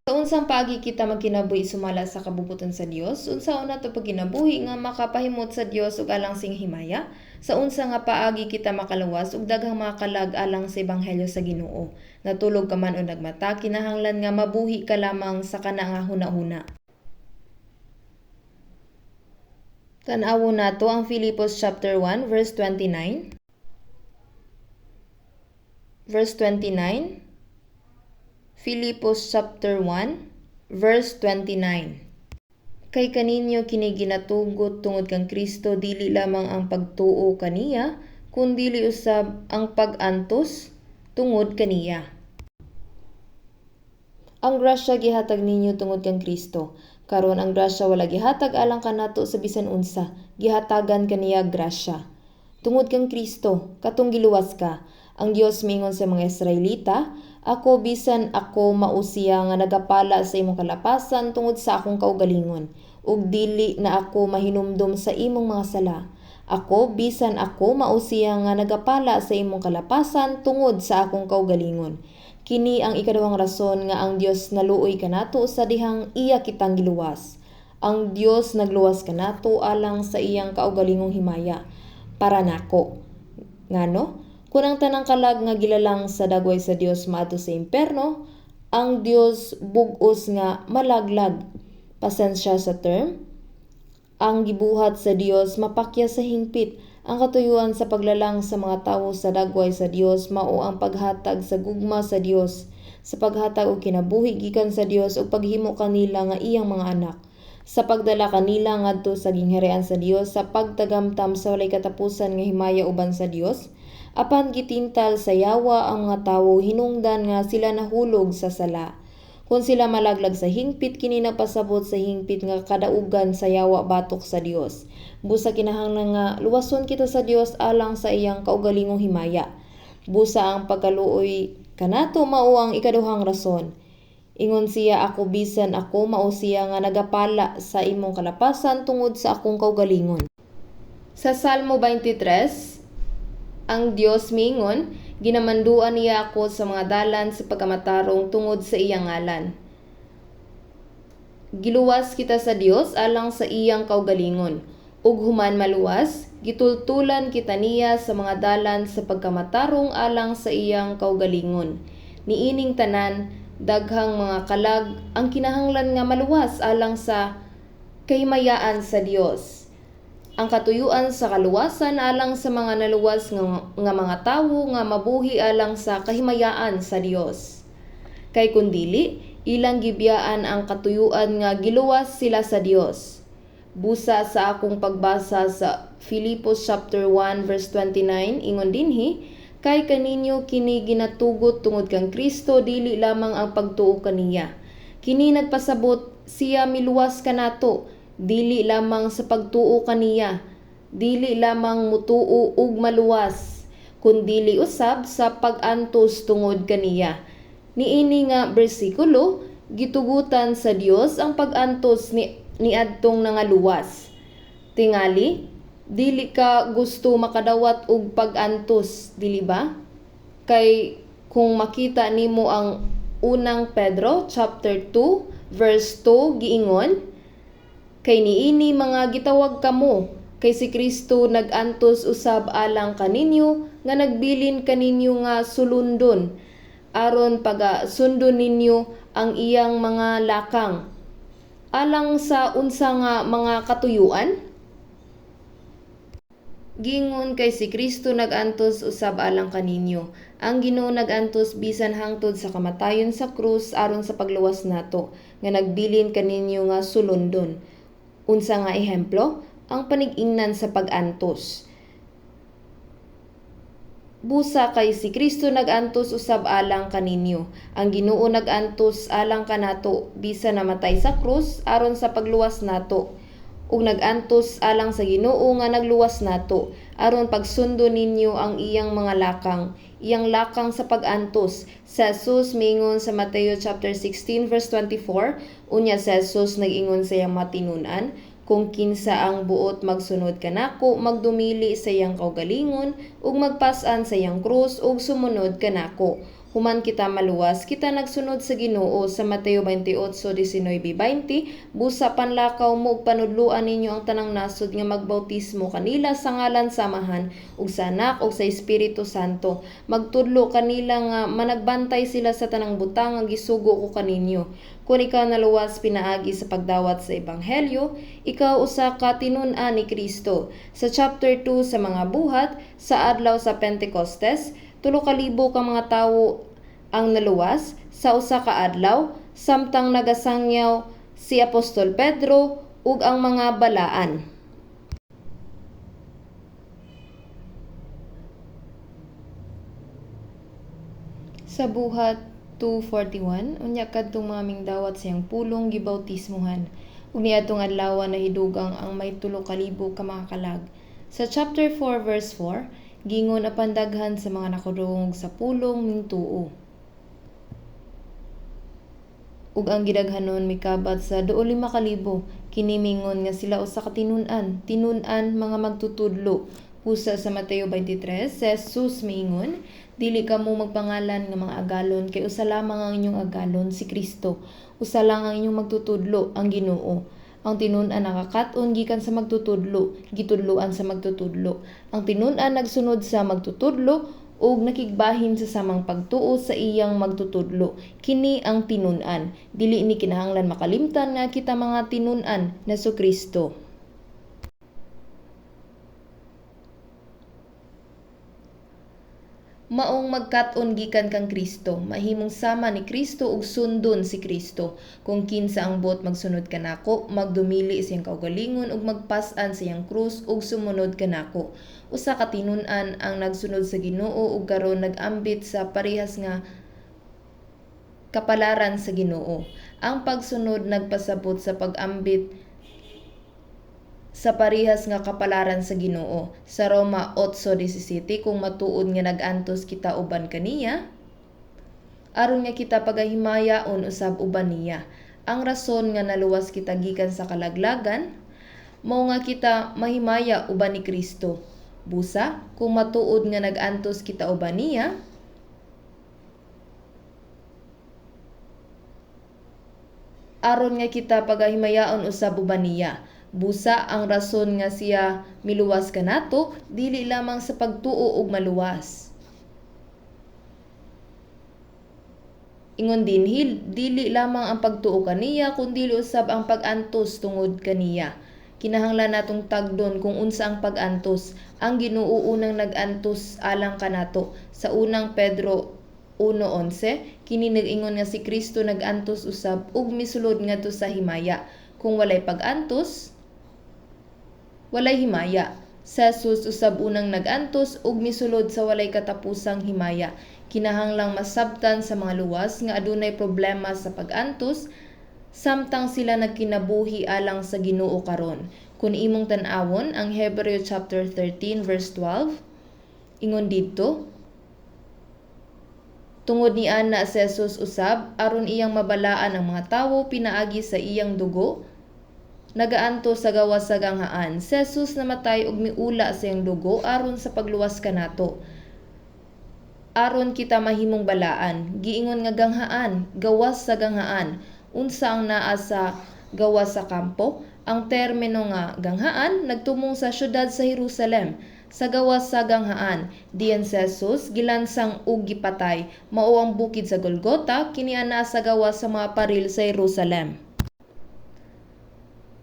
Sa unsang paagi kita magkinabuhi sumala sa kabubuton sa Dios? Unsaon nato pagkinabuhi nga makapahimot sa Dios ug alang sing himaya? Sa unsa nga paagi kita makaluwas ug daghang mga kalag alang sa ebanghelyo sa Ginoo? Natulog ka man o nagmata, kinahanglan nga mabuhi ka lamang sa kana nga hunahuna. Tan-awon nato ang Filipos chapter 1 verse 29. Verse 29. Filipos chapter 1 verse 29. Kay kaninyo kini ginatugot tungod kang Kristo, dili lamang ang pagtuo kaniya, kundili usab ang pag-antos tungod kaniya. Ang grasya gihatag ninyo tungod kang Kristo. Karon ang grasya wala gihatag alang kanato sa bisan unsa, gihatagan kaniya grasya. Tungod kang Kristo, katong giluwas ka. Ang Dios miingon sa mga Israelita, ako bisan ako mao siya nga nagapala sa imong kalapasan tungod sa akong kaugalingon, ug dili na ako mahinumdom sa imong mga sala. Ako bisan ako mao siya nga nagapala sa imong kalapasan tungod sa akong kaugalingon. Kini ang ikaduhang rason nga ang Dios naluoy kanato sa dihang iya kitang giluwas. Ang Dios nagluwas kanato alang sa iyang kaugalingong himaya para nako. Ngano? Kung ang tanang kalag nga gilalang sa dagway sa Dios maadto sa imperno, ang Dios bug-os nga malaglag. Pasensya sa term. Ang gibuhat sa Dios mapakya sa hingpit. Ang katuyuan sa paglalang sa mga tawo sa dagway sa Dios mao ang paghatag sa gugma sa Dios, sa paghatag og kinabuhi gikan sa Dios ug paghimo kanila nga iyang mga anak, sa pagdala kanila ngadto sa gingharian sa Dios, sa pagtagamtam sa walay katapusan nga himaya uban sa Dios. Apan gitintal sa yawa ang mga tawo hinungdan nga sila nahulog sa sala. Kung sila malaglag sa hingpit, kini nagpasabot sa hingpit nga kadaugan sa yawa batok sa Dios. Busa kinahanglan nga luwason kita sa Dios alang sa iyang kaugalingong himaya. Busa ang pagkaluoy kanato mao ang ikaduhang rason. Ingon siya, ako bisan ako mao siya nga nagapala sa imong kalapasan tungod sa akong kaugalingon. Sa Salmo 23, ang Dios miingon, ginamanduan niya ako sa mga dalan sa pagkamatarong tungod sa iyang ngalan. Giluwas kita sa Dios alang sa iyang kaugalingon. Ug human maluwas, gitultulan kita niya sa mga dalan sa pagkamatarong alang sa iyang kaugalingon. Niining tanan, daghang mga kalag ang kinahanglan nga maluwas alang sa kahimayaan sa Dios. Ang katuyuan sa kaluwasan alang sa mga naluwas nga mga tawo nga mabuhi alang sa kahimayaan sa Dios. Kay kun dili, ilang gibiyaan ang katuyuan nga giluwas sila sa Dios. Busa sa akong pagbasa sa Filipos chapter 1 verse 29, ingon dinhi, kay kaninyo kini ginatugot tungod kang Kristo, dili lamang ang pagtuo kaniya. Kini nagpasabot siya miluwas kanato, dili lamang sa pagtuo kaniya, dili lamang mutuo ug maluwas, kundili usab sa pag-antos tungod kaniya. Niini nga bersikulo, gitugutan sa Dios ang pag-antos ni niadtong nangaluwas. Tingali, dili ka gusto makadawat og pag-antos, dili ba? Kay kung makita nimo ang unang Pedro chapter 2 verse 2 giingon, kay niini mga gitawag kamo, kay si Kristo nag-antos usab alang kaninyo nga nagbilin kaninyo nga sulundon, aron paga sundon ninyo ang iyang mga lakang. Alang sa unsa nga mga katuyuan? Gingon kay si Kristo nag-antos usab alang kaninyo. Ang Ginoo nag-antos bisan hangtod sa kamatayon sa krus aron sa pagluwas nato, nga nagbilin kaninyo nga sulundon. Unsa nga ehemplo? Ang panig-ingnan sa pag-antos. Busa kay si Kristo nag-antos usab alang kaninyo. Ang Ginoo nag-antos alang kanato bisan namatay sa krus aron sa pagluwas nato. Ug nag-antos alang sa Ginoo nga nagluwas nato aron pagsundo ninyo ang iyang mga lakang, iyang lakang sa pag-antos. Si Jesus miingon sa Mateo chapter 16 verse 24, unya si Jesus nag-ingon sa iyang matinun-an, kung kinsa ang buot magsunod kanako, magdumili sa iyang kaugalingon ug magpas-an sa iyang krus ug sumunod kanako. Human kita maluwas, kita nagsunod sa Ginoo sa Mateo 28:19-20, busa panlakaw mo ug panudluan ninyo ang tanang nasod nga magbautismo kanila sa ngalan sa Amahan ug sa Anak ug sa Espiritu Santo. Magtudlo kanila nga managbantay sila sa tanang butang nga gisugo ko kaninyo. Kung ikaw naluwas pinaagi sa pagdawat sa Ebanghelyo, ikaw usa ka tinun-an ni Kristo. Sa chapter 2 sa mga buhat, sa adlaw sa Pentecostes, 3,000 ka mga tawo ang naluwas sa usa ka adlaw samtang nagasangyaw si Apostol Pedro ug ang mga balaan. Sa buhat 2:41, unya kadtong mga mingdawat sa iyang pulong gibautismuhan, ug niadtong adlaw nahidugang ang may 3,000 ka mga kalag. Sa chapter 4 verse 4, gingon apan daghan sa mga nakadungog sa pulong mingtuo. Ug ang gidaghanon mikabat sa 5,000, kini mingon nga sila usa ka tinun-an, tinun-an mga magtutudlo. Usa sa Mateo 23, si Jesus miingon, dili kamo magpangalan nga mga agalon, kay usa lamang ang inyong agalon, si Kristo. Usa lang ang inyong magtutudlo, ang Ginoo. Ang tinun-an nakakat-on gikan sa magtutudlo, gitudloan sa magtutudlo. Ang tinun-an nagsunod sa magtutudlo ug nakigbahin sa samang pagtuo sa iyang magtutudlo. Kini ang tinun-an. Dili ni kinahanglan makalimtan nga kita mga tinun-an ni Hesukristo. Maong magkat-on gikan kang Kristo, mahimong sama ni Kristo ug sundon si Kristo. Kung kinsa ang buot magsunod kanako, magdumili sa iyang kaugalingon ug magpas-an sa iyang krus ug sumunod kanako. Usa ka tinun-an ang nagsunod sa Ginoo ug karon nag-ambit sa parehas nga kapalaran sa Ginoo. Ang pagsunod nagpasabot sa pag-ambit sa parehas nga kapalaran sa Ginoo. Sa Roma 8:17, kung matuod nga nag-antos kita uban kaniya, aron nga kita pagahimayaon usab uban niya. Ang rason nga naluwas kita gikan sa kalaglagan, mao nga kita mahimaya uban ni Kristo. Busa, kung matuod nga nag-antos kita uban niya, aron nga kita pagahimayaon usab uban niya. Busa, ang rason nga siya miluwas kanato, dili lamang sa pagtuo og maluwas. Ingon dinhi, dili lamang ang pagtuo kaniya, kundi usab ang pag-antos tungod kaniya. Kinahanglan natong tagdon kung unsa ang pag-antos. Ang Ginoo unang nag-antos alang kanato. Sa unang Pedro 1:11, kini nag-ingon nga si Kristo nag-antos usab ug misulod ngadto sa himaya. Kung walay pag-antos, walay himaya. Si Jesus usab unang nag-antos ug misulod sa walay katapusang himaya. Kinahanglang masabtan sa mga luwas nga adunay problema sa pag-antos samtang sila nagkinabuhi alang sa Ginoo karon. Kun imong tan-awon ang Hebreo chapter 13 verse 12, ingon didto, tungod ni ana si Jesus usab aron iyang mabalaan ang mga tawo pinaagi sa iyang dugo, nagaantos sa gawas sa ganghaan. Si Jesus namatay ug miula sa iyang dugo aron sa pagluwas kanato, aron kita mahimong balaan. Giingon nga ganghaan, gawas sa ganghaan. Unsa ang naa sa gawas sa kampo? Ang termino nga ganghaan nagtumong sa syudad sa Jerusalem. Sa gawas sa ganghaan, diyan si Jesus gilansang ug gipatay. Mao ang bukid sa Golgota, kini ana sa gawas sa mga paril sa Jerusalem.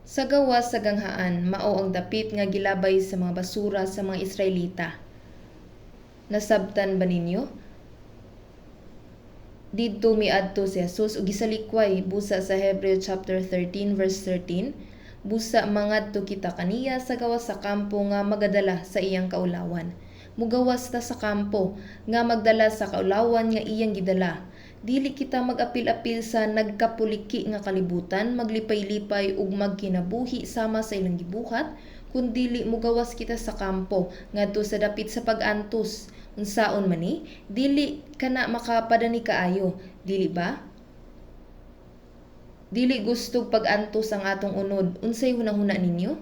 Sa gawas sa ganghaan, mao ang dapit nga gilabay sa mga basura sa mga Israelita. Nasabtan ba ninyo? Didto miadto si Jesus ug gisalikway busa sa Hebreo chapter 13 verse 13, busa mangadto kita kaniya sa gawas sa kampo nga magadala sa iyang kaulawan. Mugawas ta sa kampo nga magdala sa kaulawan nga iyang gidala. Dili kita mag-apil-apil sa nagkapuliki nga kalibutan, maglipay-lipay ug magkinabuhi sama sa ilang gibuhat, kundili mugawas kita sa kampo ngadto sa dapit sa pag-antos. Unsaon man ni, dili kana makapadani kaayo, dili ba? Dili gustog pag-antos ang atong unod. Unsay hunahuna ninyo?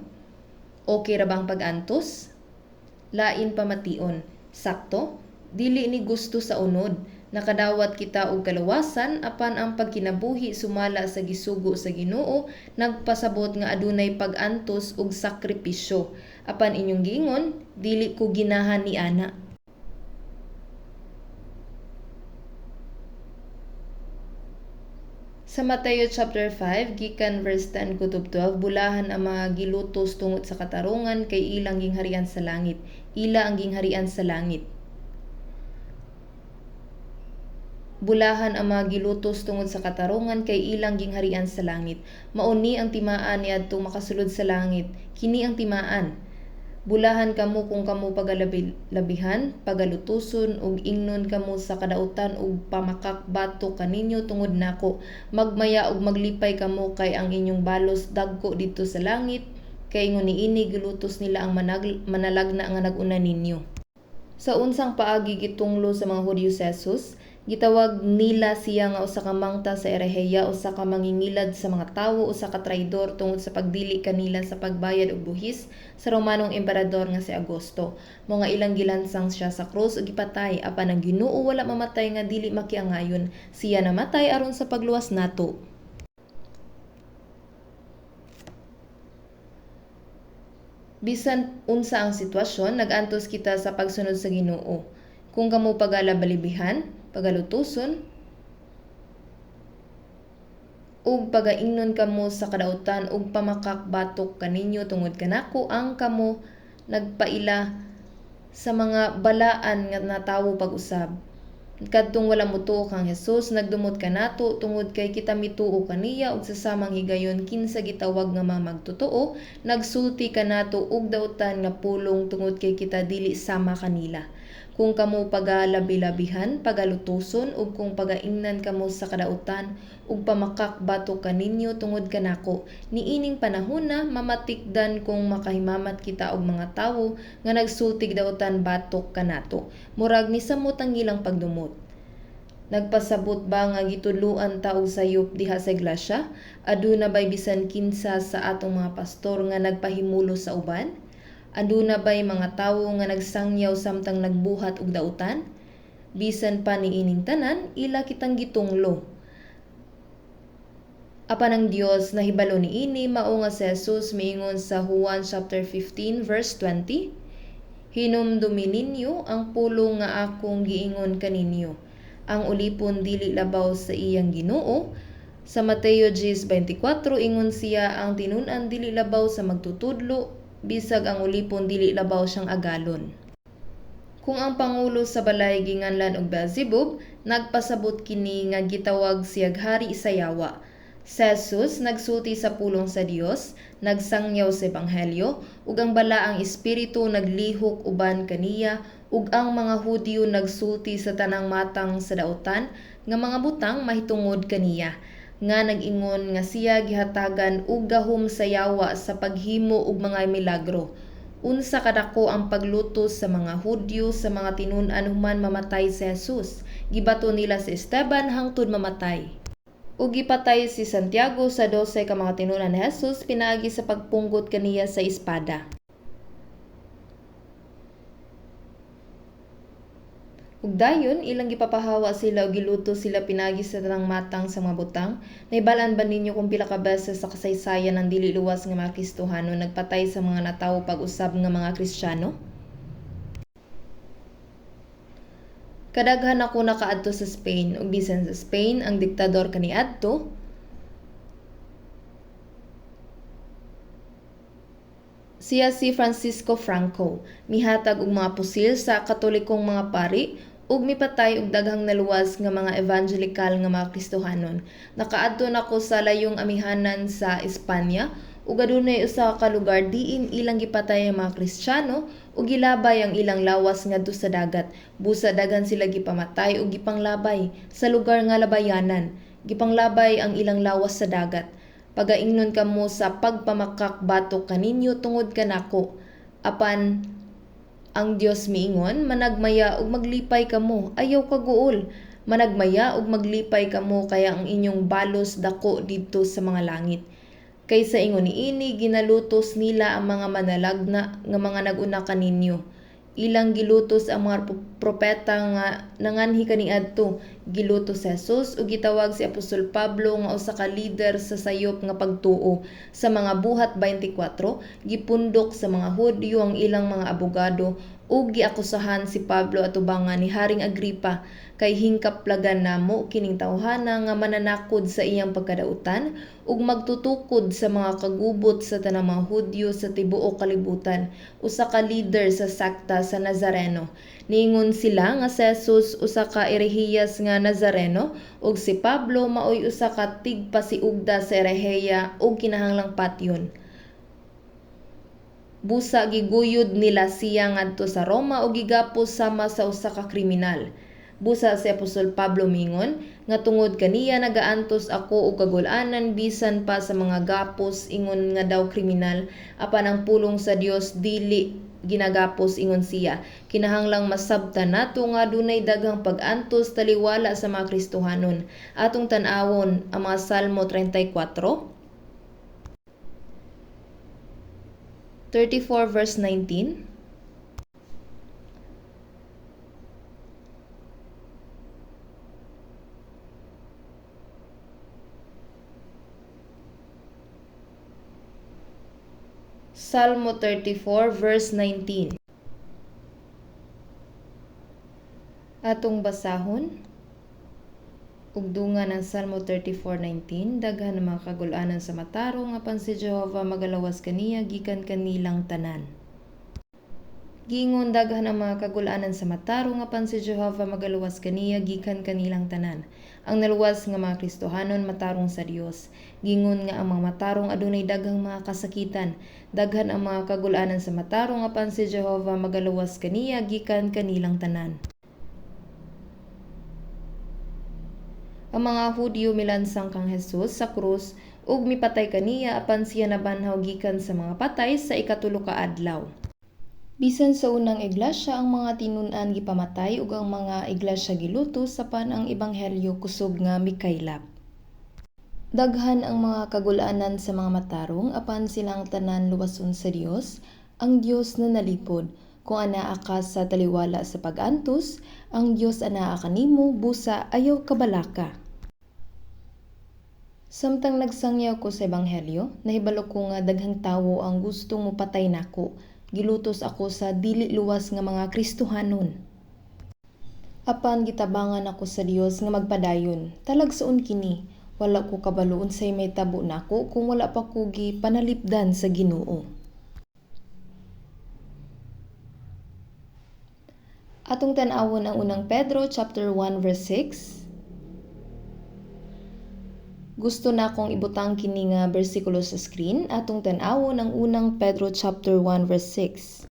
Okay ra bang pag-antos? Lain pamation. Sakto? Dili ni gusto sa unod. Nakadawat kita og kaluwasan apan ang pagkinabuhi sumala sa gisugo sa Ginoo nagpasabot nga adunay pag-antos ug sakripisyo. Apan inyong giingon, dili ko ginahan ni ana. Sa Mateo chapter 5 gikan verse 10 kutob 12, bulahan ang mga gilutos tungod sa katarungan kay ilang gingharian sa langit. Ila ang gingharian sa langit. Bulahan ang mga gilutos tungod sa katarungan kay ilang gingharian sa langit. Mao ni ang timaan niadtong makasulod sa langit. Kini ang timaan. Bulahan kamo kung kamo pagalabihan, pagalutuson ug ingnon kamo sa kadautan ug pamakakbato kaninyo tungod nako. Magmaya ug maglipay kamo kay ang inyong balos dagko didto sa langit, kay ingon niini gilutos nila ang manalagna nga nag-una ninyo. Sa unsang paagi gitunglo sa mga Hudyo si Jesus? Gitawag nila siya nga usa ka mangta sa ereheya, usa ka mangingilad sa mga tawo, usa ka traidor tungod sa pagdili kanila sa pagbayad og buhis sa Romanong emperador nga si Augusto. Mga ilang gilansang siya sa krus ug gipatay, apan ang Ginoo wala mamatay nga dili makiangayon. Siya namatay aron sa pagluwas nato. Bisan unsa ang sitwasyon, nag-antos kita sa pagsunod sa Ginoo. Kung kamo pagalabalibihan, pagalutoson, ug pagaingnon kamo sa kadautan ug pamakak batok kaninyo tungod kanako, ang kamo nagpaila sa mga balaan nga natawo pag-usab. Kadtong wala motuo kang Hesus, nagdumot kanato tungod kay kita mituo kaniya ug sa samang higayon kinsa gitawag nga mga magtotoo nagsulti kanato og dautan nga pulong tungod kay kita dili sama kanila. Kung kamo pagalabilabihan, pagalutoson ug kung pagaingnan kamo sa kadautan ug pamakak batok kaninyo tungod kanako, niining panahona mamatikdan kung makahimamat kita og mga tawo nga nagsultig dautan batok kanato, murag nisamot ang ilang pagdumot. Nagpasabot ba nga gitudloan ta og sayop diha sa iglesia? Aduna bay bisan kinsa sa atong mga pastor nga nagpahimulos sa uban? Aduna bay mga tawo nga nagsangyaw samtang nagbuhat og dautan? Bisan pa niining tanan, ila kitang gitunglo. Apan ang Dios nahibalo niini, mao nga si Jesus miingon sa Juan chapter 15 verse 20, "Hinumdumi ninyo ang pulong nga akong giingon kaninyo. Ang ulipon dili labaw sa iyang Ginoo." Sa Mateo 10:24 ingon siya, ang tinun-an dili labaw sa magtutudlo, bisag ang ulipon dili labaw siyang agalon. Kung ang pangulo sa balay ginganlan og Beelzebub, nagpasabot kini nga gitawag siyag hari sa yawa. Si Jesus nagsulti sa pulong sa Dios, nagsangyaw sa ebanghelyo, ug ang balaang espiritu naglihok uban kaniya, ug ang mga Hudyo nagsulti sa tanang matang sa dautan nga mga butang mahitungod kaniya, nga nag-ingon nga siya gihatagan og gahom sa yawa sa paghimo og mga milagro. Unsa kadako ang paglutos sa mga Hudyo sa mga tinun-an human mamatay si Jesus. Gibato nila si Esteban hangtod mamatay. Ug gipatay si Santiago sa 12 ka mga tinun-an ni Jesus pinaagi sa pagpunggot kaniya sa espada. Ug dayon ilang gipapahawa sila ug gilutos sila pinaagi sa tanang matang sa mga butang. Nahibal-an ba ninyo kung pila ka beses sa kasaysayan ang dili luwas nga mga Kristohanon nagpatay sa mga natawo pag-usab nga mga Kristiyano? Kadaghan ako nakaadto sa Spain, ug bisan sa Spain ang diktador kaniadto siya si Francisco Franco, mihatag og mga pusil sa Katolikong mga pari ug mipatay og daghang naluwas nga mga evangelikal nga mga Kristohanon. Nakaadto nako sa layong amihanan sa Espanya ug adunay usa ka lugar diin ilang gipatay ang mga Kristiyano ug gilabay ang ilang lawas ngadto sa dagat. Busa daghan sila gipamatay ug gipanglabay sa lugar nga labayanan. Gipanglabay ang ilang lawas sa dagat. Pagaingnon kamo sa pagpamakak batok kaninyo tungod kanako. Apan ang Dios miingon, managmaya ug maglipay kamo, ayaw kaguol. Managmaya ug maglipay kamo kaya ang inyong balos dako didto sa mga langit. Kaysa ingon niini ginalutos nila ang mga manalagna nga mga nag-una kaninyo. Ilang gilutos ang mga propeta nga nanganhi kaniadto. Gilutos si Jesus ug gitawag si Apostol Pablo nga usa ka lider sa sayop nga pagtuo. Sa mga Buhat 24, gipundok sa mga Hudyo ang ilang mga abogado ug giakusahan si Pablo atubangan ni Haring Agripa kay hingkaplagan namo kining tawhana nga mananakod sa iyang pagkadautan ug magtutukod sa mga kagubot sa tanang mga Hudyo sa tibuok kalibutan, usa ka leader sa sakta sa Nazareno. Niingon sila nga si Jesus usa ka erehiyas nga Nazareno ug si Pablo maoy usa ka tigpasiugda sa erehiya ug kinahanglang patyon. Busa giguyod nila siya ngadto sa Roma ug gigapos sama sa usa ka kriminal. Busa si Apostol Pablo mingon nga tungod kaniya nagaantos ako og kagul-anan bisan pa sa mga gapos ingon nga daw kriminal, apan ang pulong sa Dios dili ginagapos ingon siya. Kinahanglang masabtan nato nga dunay daghang pag-antos taliwala sa mga Kristohanon. Atong tan-awon ang mga Salmo 34 34 verse 19. Salmo 34 verse 19. Atong basahon ug dungan ang Salmo 34:19, daghan ang mga kagul-anan sa matarong apan si Jehova magalawas kaniya gikan kanilang tanan. Giingon daghan ang mga kagul-anan sa matarong apan si Jehova magaluwas kaniya gikan kanilang tanan. Ang naluwas nga mga Kristohanon matarong sa Dios. Giingon nga ang mga matarong adunay daghang mga kasakitan. Daghan ang mga kagul-anan sa matarong apan si Jehova magaluwas kaniya gikan kanilang tanan. Ang mga Hudyo milansang kang Hesus sa krus ug mipatay kaniya apan siya nabanhaw gikan sa mga patay sa ikatulo ka adlaw. Bisan sa unang iglesia ang mga tinun-an gipamatay ug ang mga iglesia gilutos apan ang ebanghelyo kusog nga mikaylap. Daghan ang mga kagul-anan sa mga matarong apan silang tanan luwason sa Dios, ang Dios nanalipod. Kung anaa ka sa taliwala sa pag-antos, ang Dios anaa kanimo, busa ayaw kabalaka. Samtang nagsangyaw ko sa ebanghelyo, nahibalo ko nga daghang tawo ang gustong mopatay nako. Gilutos ako sa dili luwas nga mga Kristohanon. Apan gitabangan ako sa Dios nga magpadayon. Talagsaon kini. Wala ko kabalo unsay mahitabo nako kung wala pa ko gipanalipdan sa Ginoo. Atong tan-awon ang unang Pedro chapter 1 verse 6. Gusto na akong ibutang kini nga bersikulo sa screen. Atong tan-awon ang unang Pedro chapter 1 verse 6.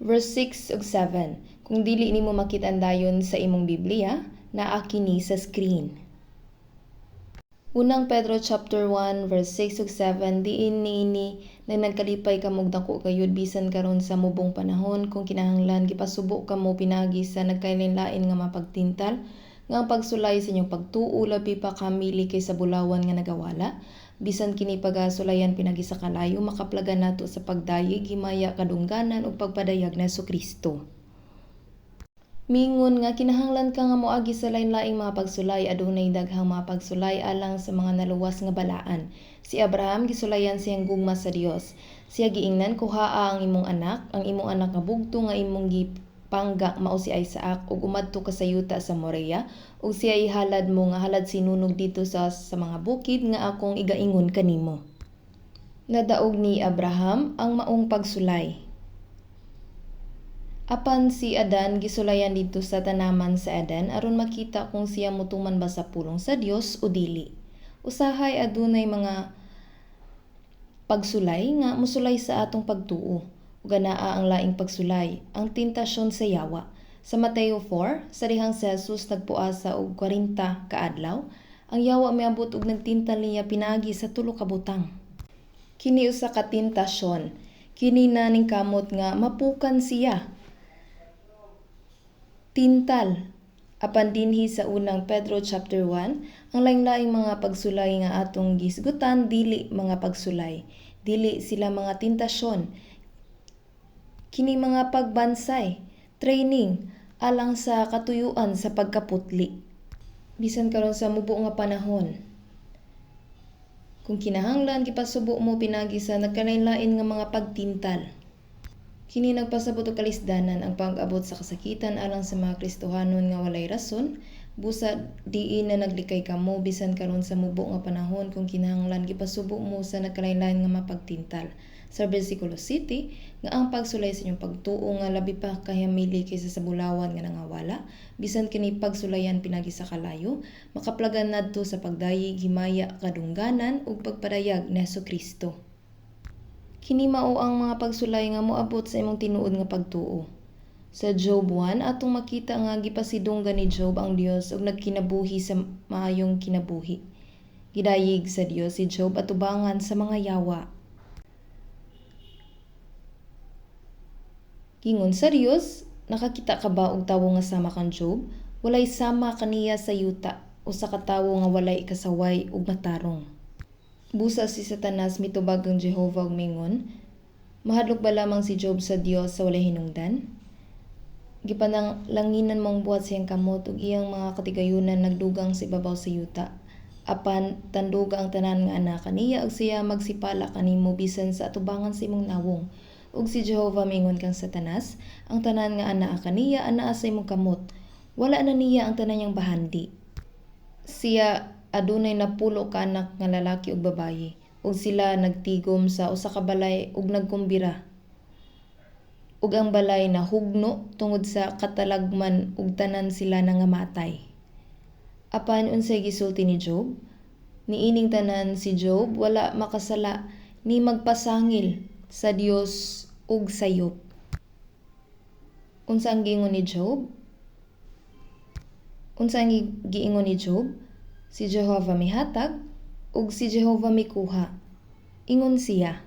Verse 6 ug 7. Kung dili nimo makit-an dayon sa imong Biblia, naa kini sa screen. Unang Pedro chapter 1 verse 6 ug 7, diin niini na nagkalipay kamo og dako gayud bisan karon sa mubong panahon kung kinahanglan gipasubo kamo pinaagi sa nagkalain-lain nga mapagtintal nga ang pagsulay sa inyong pagtuo labi pa kamili kaysa bulawan nga nagawala bisan kini pagasulayan pinaagi sa kalayo makaplagan nato sa pagdayeg himaya kadungganan ug pagpadayag ni Hesukristo. Mingon nga kinahanglan ka nga moagi sa lain-laing mga pagsulay, adunay daghang mga pagsulay alang sa mga naluwas nga balaan. Si Abraham gisulayan siyang gugma sa Dios. Siya giingnan, kuhaa ang imong anak, ang imong anak nga bugto nga imong gipangga mao si Isaac, ug umadto ka sa yuta sa Moria, ug siya ihalad mo nga halad sinunog dito sa mga bukid nga akong igaingon kanimo. Nadaog ni Abraham ang maong pagsulay. Apan si Adan gisulayan didto sa tanaman sa Eden aron makita kung siya motuman ba sa pulong sa Dios o dili. Usahay adunay mga pagsulay nga mosulay sa atong pagtuo. Ug anaa ang laing pagsulay, ang tentasyon sa yawa. Sa Mateo 4, sa dihang si Jesus nagpuasa og 40 ka adlaw, ang yawa miabot og nagtintal niya pinaagi sa tulo ka butang. Kini usa ka tentasyon. Kini na ningkamot nga mapukan siya. Tintal. Apan dinhi sa unang Pedro chapter 1, ang laing-laing mga pagsulay nga atong gisgutan dili mga pagsulay, dili sila mga tentasyon. Kini mga pagbansay, training alang sa katuyuan sa pagkaputli. Bisan karon sa mubo nga panahon, kung kinahanglan gipasubo mo pinaagi sa nagkalain-lain nga mga pagtintal. Kini nagpasabot og kalisdanan ang pag-abot sa kasakitan alang sa mga Kristohanon nga walay rason, busa diin na naglikay kamo bisan karon sa mubo nga panahon kung kinahanglan gipasubo mo sa nagkalain-lain nga mapagtintal. Sa bersikulo 7, nga ang pagsulay sa inyong pagtuo nga labi pa kahamili kaysa sa bulawan nga nangawala, bisan kini pagsulayan pinaagi sa kalayo, makaplagan nadto sa pagdayeg, himaya, kadungganan ug pagpadayag ni Hesukristo. Kini mao ang mga pagsulay nga moabot sa imong tinuod nga pagtuo. Sa Job 1, atong makita nga gipasidunggan ni Job ang Dios ug nagkinabuhi sa maayong kinabuhi. Gidayeg sa Dios si Job atubangan sa mga yawa. Gingon sa Dios, nakakita ka ba og tawo nga sama kang Job? Walay sama kaniya sa yuta, usa ka tawo nga walay ikasaway ug matarong. Busa si Satanas mitubag ang Jehova ug mingon, mahadlok ba lamang si Job sa Dios sa walay hinungdan? Gipananglanginan mong buhat sa iyang kamot ug iyang mga katigayunan nagdugang sa ibabaw sa yuta. Apan tanduga ang tanan nga anaa kaniya ug siya magsipala kanimo bisan sa atubangan sa imong nawong. Ug si Jehova miingon kang Satanas, ang tanan nga anaa kaniya anaa sa imong kamot. Wala na niya ang tanan niyang bahandi. Siya adunay 10 ka anak nga lalaki ug babaye, ug sila nagtigom sa usa ka balay ug nagkumbira. Ug ang balay nahugno tungod sa katalagman ug tanan sila nangamatay. Apan unsay gisulti ni Job? Niining tanan si Job wala makasala ni magpasangil sa Dios ug sayop. Unsa ang giingon ni Job? Unsa ang giingon ni Job? Si Jehova mihatag ug si Jehova mikuha. Ingon siya.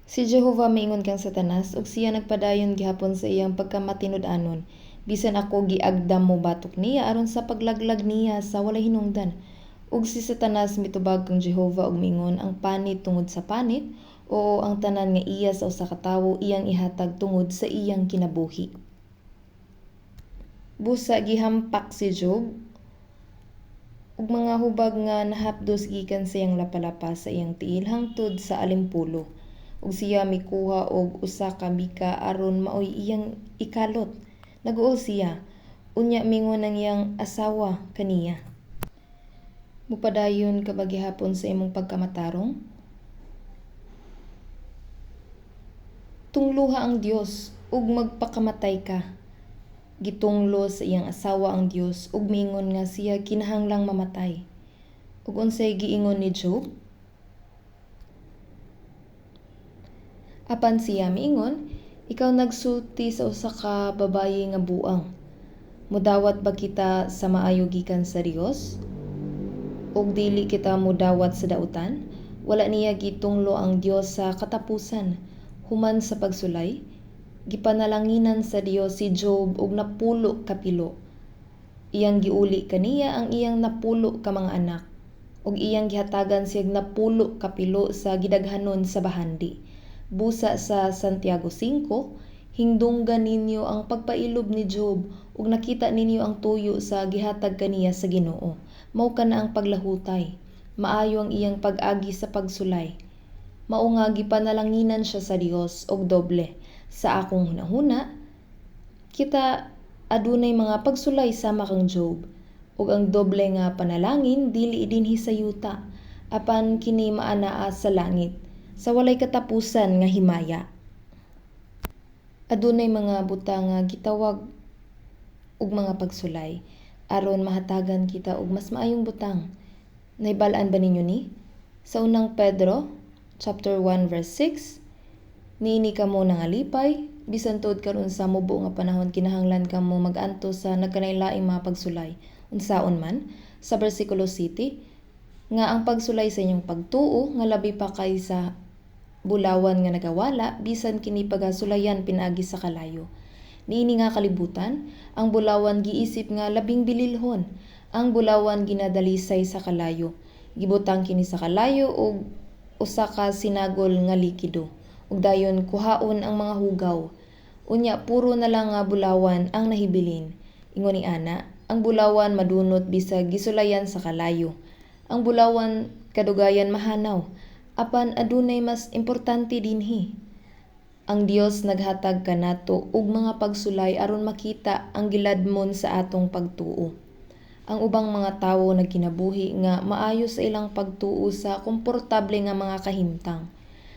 Si Jehova miingon kang Satanas ug siya nagpadayon gihapon sa iyang pagkamatinud-anon. Bisan ako giagdam mobatok niya aron sa paglaglag niya sa walay hinungdan. Ug si Satanas mitubag kang Jehova ug miingon, ang panit tungod sa panit, oo ang tanan nga iya sa usa ka tawo iyang ihatag tungod sa iyang kinabuhi. Busa gihampak si Job og mga hubag nga nahapdos gikan sa iyang lapalapa sa iyang tiil hangtod sa alimpulo. Ug siya mikuha og usa ka bika aron maoy iyang ikalot. Naguol siya. Unya mingon ang iyang asawa kaniya. Mupadayon ka ba gihapon sa imong pagkamatarong? Tungloha ang Dios ug magpakamatay ka. Gitunglo sa iyang asawa ang Dios ug miingon nga siya kinahanglang mamatay. Ug unsay giingon ni Job? Apan siya miingon, ikaw nagsulti sa usa ka babaye nga buang. Mudawat ba kita sa maayo gikan sa Dios? Ug dili kita mudawat sa dautan? Wala niya gitunglo ang Dios sa katapusan. Human sa pagsulay, gipanalanginan sa Dios si Job og 10 ka pilo. Iyang giuli kaniya ang iyang 10 ka mga anak, ug iyang gihatagan siyag 10 ka pilo sa gidaghanon sa bahandi. Busa sa Santiago 5, hingdunggan ninyo ang pagpailob ni Job ug nakita ninyo ang tuyo sa gihatag kaniya sa Ginoo. Mao kana ang paglahutay. Maayo ang iyang pag-agi sa pagsulay. Mao nga gipanalanginan siya sa Dios og doble. Sa akong hunahuna, kita adunay mga pagsulay sama kang Job, ug ang doble nga panalangin dili dinhi sa yuta, apan kini maanaa sa langit, sa walay katapusan nga himaya. Adunay mga butang nga gitawag og mga pagsulay aron mahatagan kita og mas maayong butang. Nahibal-an ba ninyo ni? Sa unang Pedro chapter 1 verse 6, niini kamo nangalipay bisan tuod karon sa mubo nga panahon kinahanglan kamo mag-antos sa nagkalainlaing mga pagsulay. Unsaon man sa bersikulo 7 nga ang pagsulay sa inyong pagtuo nga labi pa kaysa bulawan nga nagawala bisan kini pagasulayan pinaagi sa kalayo. Niini nga kalibutan, ang bulawan giisip nga labing bililhon. Ang bulawan ginadalisay sa kalayo. Gibutang kini sa kalayo og usa ka sinagol nga likido. Ug dayon kuhaon ang mga hugaw. Unya puro na lang nga bulawan ang nahibilin. Ingon ni ana, ang bulawan madunot bisag gisulayan sa kalayo. Ang bulawan kadugayan mahanaw, apan adunay mas importante dinhi. Ang Dios naghatag kanato og mga pagsulay aron makita ang giladmon sa atong pagtuo. Ang ubang mga tawo nagkinabuhi nga maayo sa ilang pagtuo sa komportable nga mga kahimtang.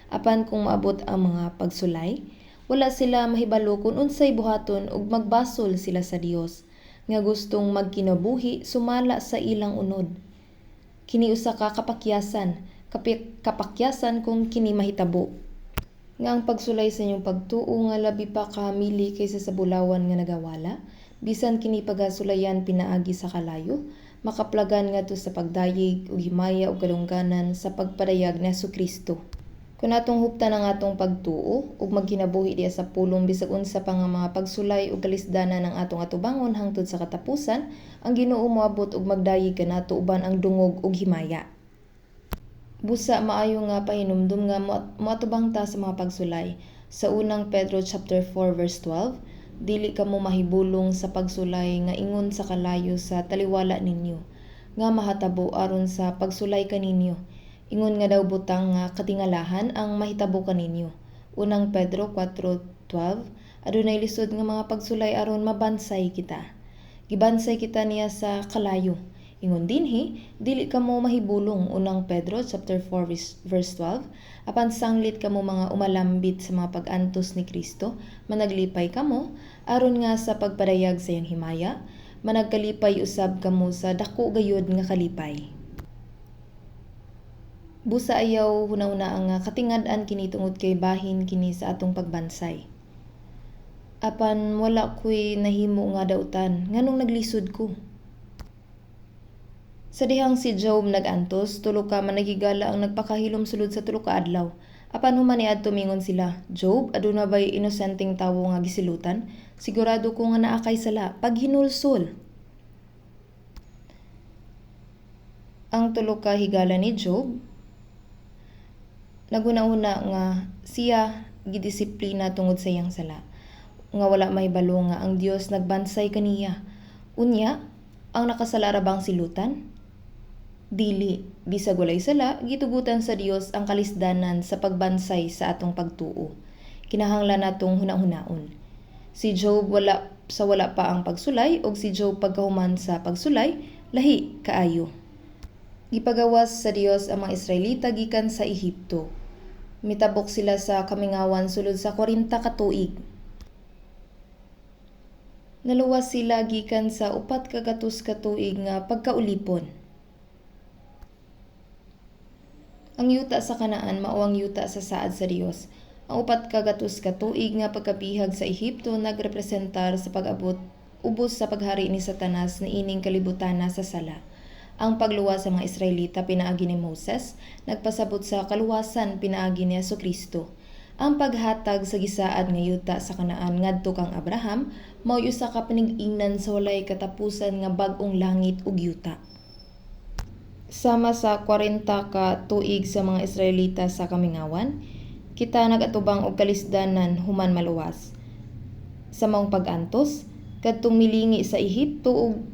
Apan kung maabot ang mga pagsulay, wala sila mahibalo kung unsay buhaton ug magbasol sila sa Dios nga gustong magkinabuhi sumala sa ilang unod. Kini usa ka kapakyasan, kapakyasan kung kini mahitabo. Nga ang pagsulay sa inyong pagtuo nga labi pa kamili kaysa sa bulawan nga nagawala, bisan kini pagasulayan pinaagi sa kalayo, makaplagan ngadto sa pagdayeg ug himaya ug kadungganan sa pagpadayag ni Hesukristo. Kung atong huptan ang atong pagtuo ug magkinabuhi diha sa pulong bisag unsa pa nga mga pagsulay ug kalisdanan ang atong atubangon hangtod sa katapusan, ang Ginoo moabot ug magdayeg kanato uban ang dungog ug himaya. Busa maayo nga pahinumdum nga moatubang ta sa mga pagsulay. Sa unang Pedro chapter 4 verse 12, dili kamo mahibulong sa pagsulay nga ingon sa kalayo sa taliwala ninyo, nga mahatabo aron sa pagsulay kaninyo. Ingon nga daw butang nga katingalahan ang mahitabo kaninyo. Unang Pedro 4:12, adunay lisod nga mga pagsulay aron mabansay kita. Gibansay kita niya sa kalayo. Ingon dinhi, dili kamo mahibulong. Unang Pedro chapter 4 verse 12, apan sanglit kamo mga umalambit sa mga pag-antos ni Kristo, managlipay kamo aron nga sa pagpadayag sa iyang himaya, managkalipay usab kamo sa dako gayud nga kalipay. Busa ayaw hunahuna nga katingad-an kini tungod kay bahin kini sa atong pagbansay. Apan wala ko'y nahimo nga dautan, nganong naglisod ko? Sa dihang si Job nag-antos, tulo ka managhigala ang nagpakahilom sulod sa tulo ka adlaw. Apan human niadto mingon sila, Job, aduna bay inosenteng tawo nga gisilutan? Sigurado ko nga naa kay sala, paghinulsol. Ang tulo ka higala ni Job naghuna-huna nga siya gidisiplina tungod sa iyang sala, nga wala mahibalo nga ang Dios nagbansay kaniya. Unya, ang nakasala ra bang silutan? Dili, bisag walay sala, gitugutan sa Dios ang kalisdanan sa pagbansay sa atong pagtuo. Kinahanglan natong hunahunaon. Si Job wala sa wala pa ang pagsulay og si Job pagkahuman sa pagsulay, lahi kaayo. Gipagawas sa Dios ang mga Israelita gikan sa Ehipto. Mitabok sila sa kamingawan sulod sa 40 ka tuig. Naluwas sila gikan sa 400 ka tuig nga pagkaulipon. Ang yuta sa Kanaan mao ang yuta sa saad sa Dios. Ang 400 ka tuig nga pagkabihag sa Ehipto nagrepresentar sa pag-abot ubos sa paghari ni Satanas niining kalibutana sa sala. Ang pagluwas sa mga Israelita pinaagi ni Moses nagpasabot sa kaluwasan pinaagi ni Hesukristo. Ang paghatag sa gisaad nga yuta sa Kanaan ngadto kang Abraham mao'y usa ka panig-ingnan sa walay katapusan nga bag-ong langit ug yuta. Sama sa 40 ka tuig sa mga Israelita sa kamingawan, kita nagatubang og kalisdanan human maluwas. Sa maong pag-antos, kadtong milingi sa Ehipto ug